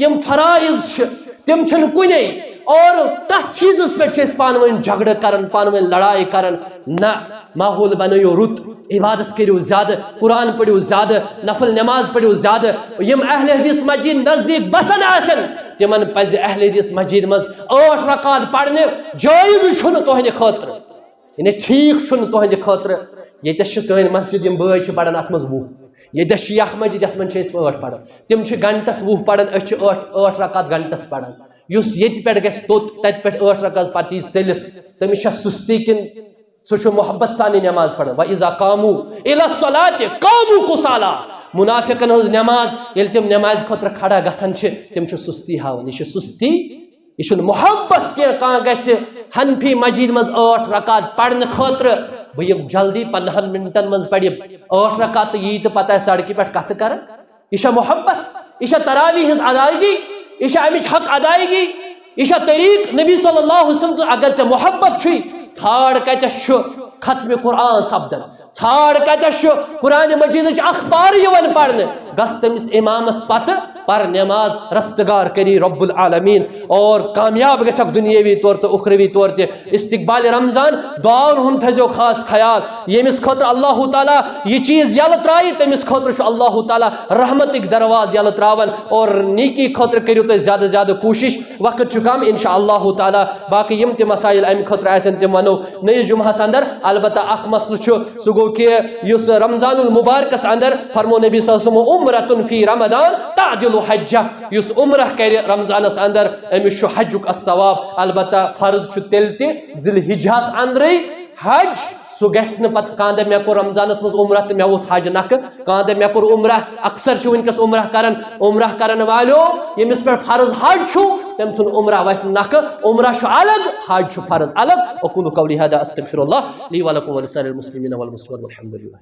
یِم فرائض چھِ، تِم چھِنہٕ کُنے۔ اور کتھ چیٖزس پٮ۪ٹھ چھِ أسۍ پانہٕ ؤنۍ جھگڑٕ کران، پانہٕ ؤنۍ لڑایہِ کران؟ نہ، ماحول بنٲیِو رُت، عبادت کٔرِو زیادٕ، قرآن پٔرِو زیادٕ، نفل نٮ۪ماز پٔرِو زیادٕ۔ یِم اہل حدیث مسجد نزدیٖک بسان آسن، تِمن پزِ اہل حدیث مسجد منٛز ٲٹھ رکعت پرنہِ۔ جٲیز چھُنہٕ تُہنٛدِ خٲطرٕ، یعنی ٹھیٖک چھُنہٕ تُہنٛدِ خٲطرٕ۔ ییٚتٮ۪س چھِ سٲنۍ مسجد، یِم بٲے چھِ پران اتھ منٛز وُہ، ییٚتٮ۪س چھِ یہِ اکھ مسجد، یتھ منٛز چھِ أسۍ ٲٹھ پران، تِم چھِ گنٹس وُہ پران، أسۍ چھِ ٲٹھ، ٲٹھ رکعت گنٹس پران۔ یُس ییٚتہِ پٮ۪ٹھ گژھِ توٚت، تتہِ پٮ۪ٹھ ٲٹھ رکعت پتہٕ یی ژٔلِتھ، تٔمِس چھا سُستی کِنہٕ سُہ چھُ محبت سان یہِ نٮ۪ماز پران؟ وَإِذَا قَامُوا إِلَى الصَّلَاةِ قَامُوا كُسَالَىٰ۔ منافقن ہٕنٛز نٮ۪ماز، ییٚلہِ تِم نٮ۪مازِ خٲطرٕ کھڑا گژھان چھِ، تِم چھِ سُستی ہاوان۔ یہِ چھِ سُستی، یہِ چھُنہٕ محبت کینٛہہ۔ کانٛہہ گژھِ حنفی مسجد منٛز ٲٹھ رکعت پرنہٕ خٲطرٕ، بہٕ یِمہٕ جلدی، پندہن منٹن منٛز پرِ ٲٹھ رکعت تہٕ یی تہٕ پتہٕ آسہِ سڑکہِ پٮ۪ٹھ کتھٕ کران۔ یہِ چھا محبت؟ یہِ چھا تراویح ہٕنٛز ادائیگی؟ یہِ چھا امِچ حق ادائیگی؟ یہِ چھا طریق نبی صلی اللہ علیہ وسلم؟ اگر ژےٚ محبت چھُے، ژھانڈ کتٮ۪س چھُ ختم قرآن سپدان، ژھانڈ کتٮ۪س چھُ قرآن مجیدٕچ اکھ پارٕ یِوان پرنہٕ، گژھ تٔمِس امامس پتہٕ، پر نماز، رستگار کری رب العالمین اور کامیاب گژھکھ دنیاوی طور تہٕ اخروی طور تہِ۔ استقبال رمضان، دعاون ہُنٛد تھٲیزیو خاص خیال، ییٚمِس خٲطرٕ اللہ تعالیٰ یہِ چیٖز یلہٕ ترایہِ، تٔمِس خٲطرٕ چھُ اللہ تعالیٰ رحمتٕکۍ دروازٕ یلہٕ تراوان۔ اور نیکی خٲطرٕ کٔرِو تُہۍ زیادٕ زیادٕ کوٗشِش، وقت چھُ کم، انشاء اللہ تعالیٰ باقٕے یِم تہِ مسائل امہِ خٲطرٕ آسن تِم ونو نٔیِس جمعہس اندر۔ البتہ اکھ مسلہٕ چھُ، سُہ گوٚو کہِ یُس رمضان المبارکس اندر فرمو نبی صلی اللہ علیہ وسلم، عمرۃ فی رمضان تعدل حجہ، یُس عمرہ کرِ رمضانس اندر، أمِس چھُ حجُک اتھ ثواب۔ البتہ فرض چھُ تیٚلہِ تہِ ذی الحجہ ہس اندرٕے حج، سُہ گژھِ نہٕ پتہٕ کانٛہہ دپہِ مےٚ کوٚر رمضانس منٛز عمرہ تہٕ مےٚ ووٚتھ حج نکھٕ، کانٛہہ دپہِ مےٚ کوٚر عمرہ۔ اکثر چھِ وٕنکیٚس عمرہ کران، عمرہ کرن والیو ییٚمِس پٮ۪ٹھ فرض حج چھُ، تٔمۍ سُنٛد عمرہ وسہِ نکھٕ۔ عمرہ چھُ الگ، حج چھُ فرض الگ۔ اقول قولی هذا استغفر الله لي ولكم ولسائر المسلمين والمسلمات والحمد لله۔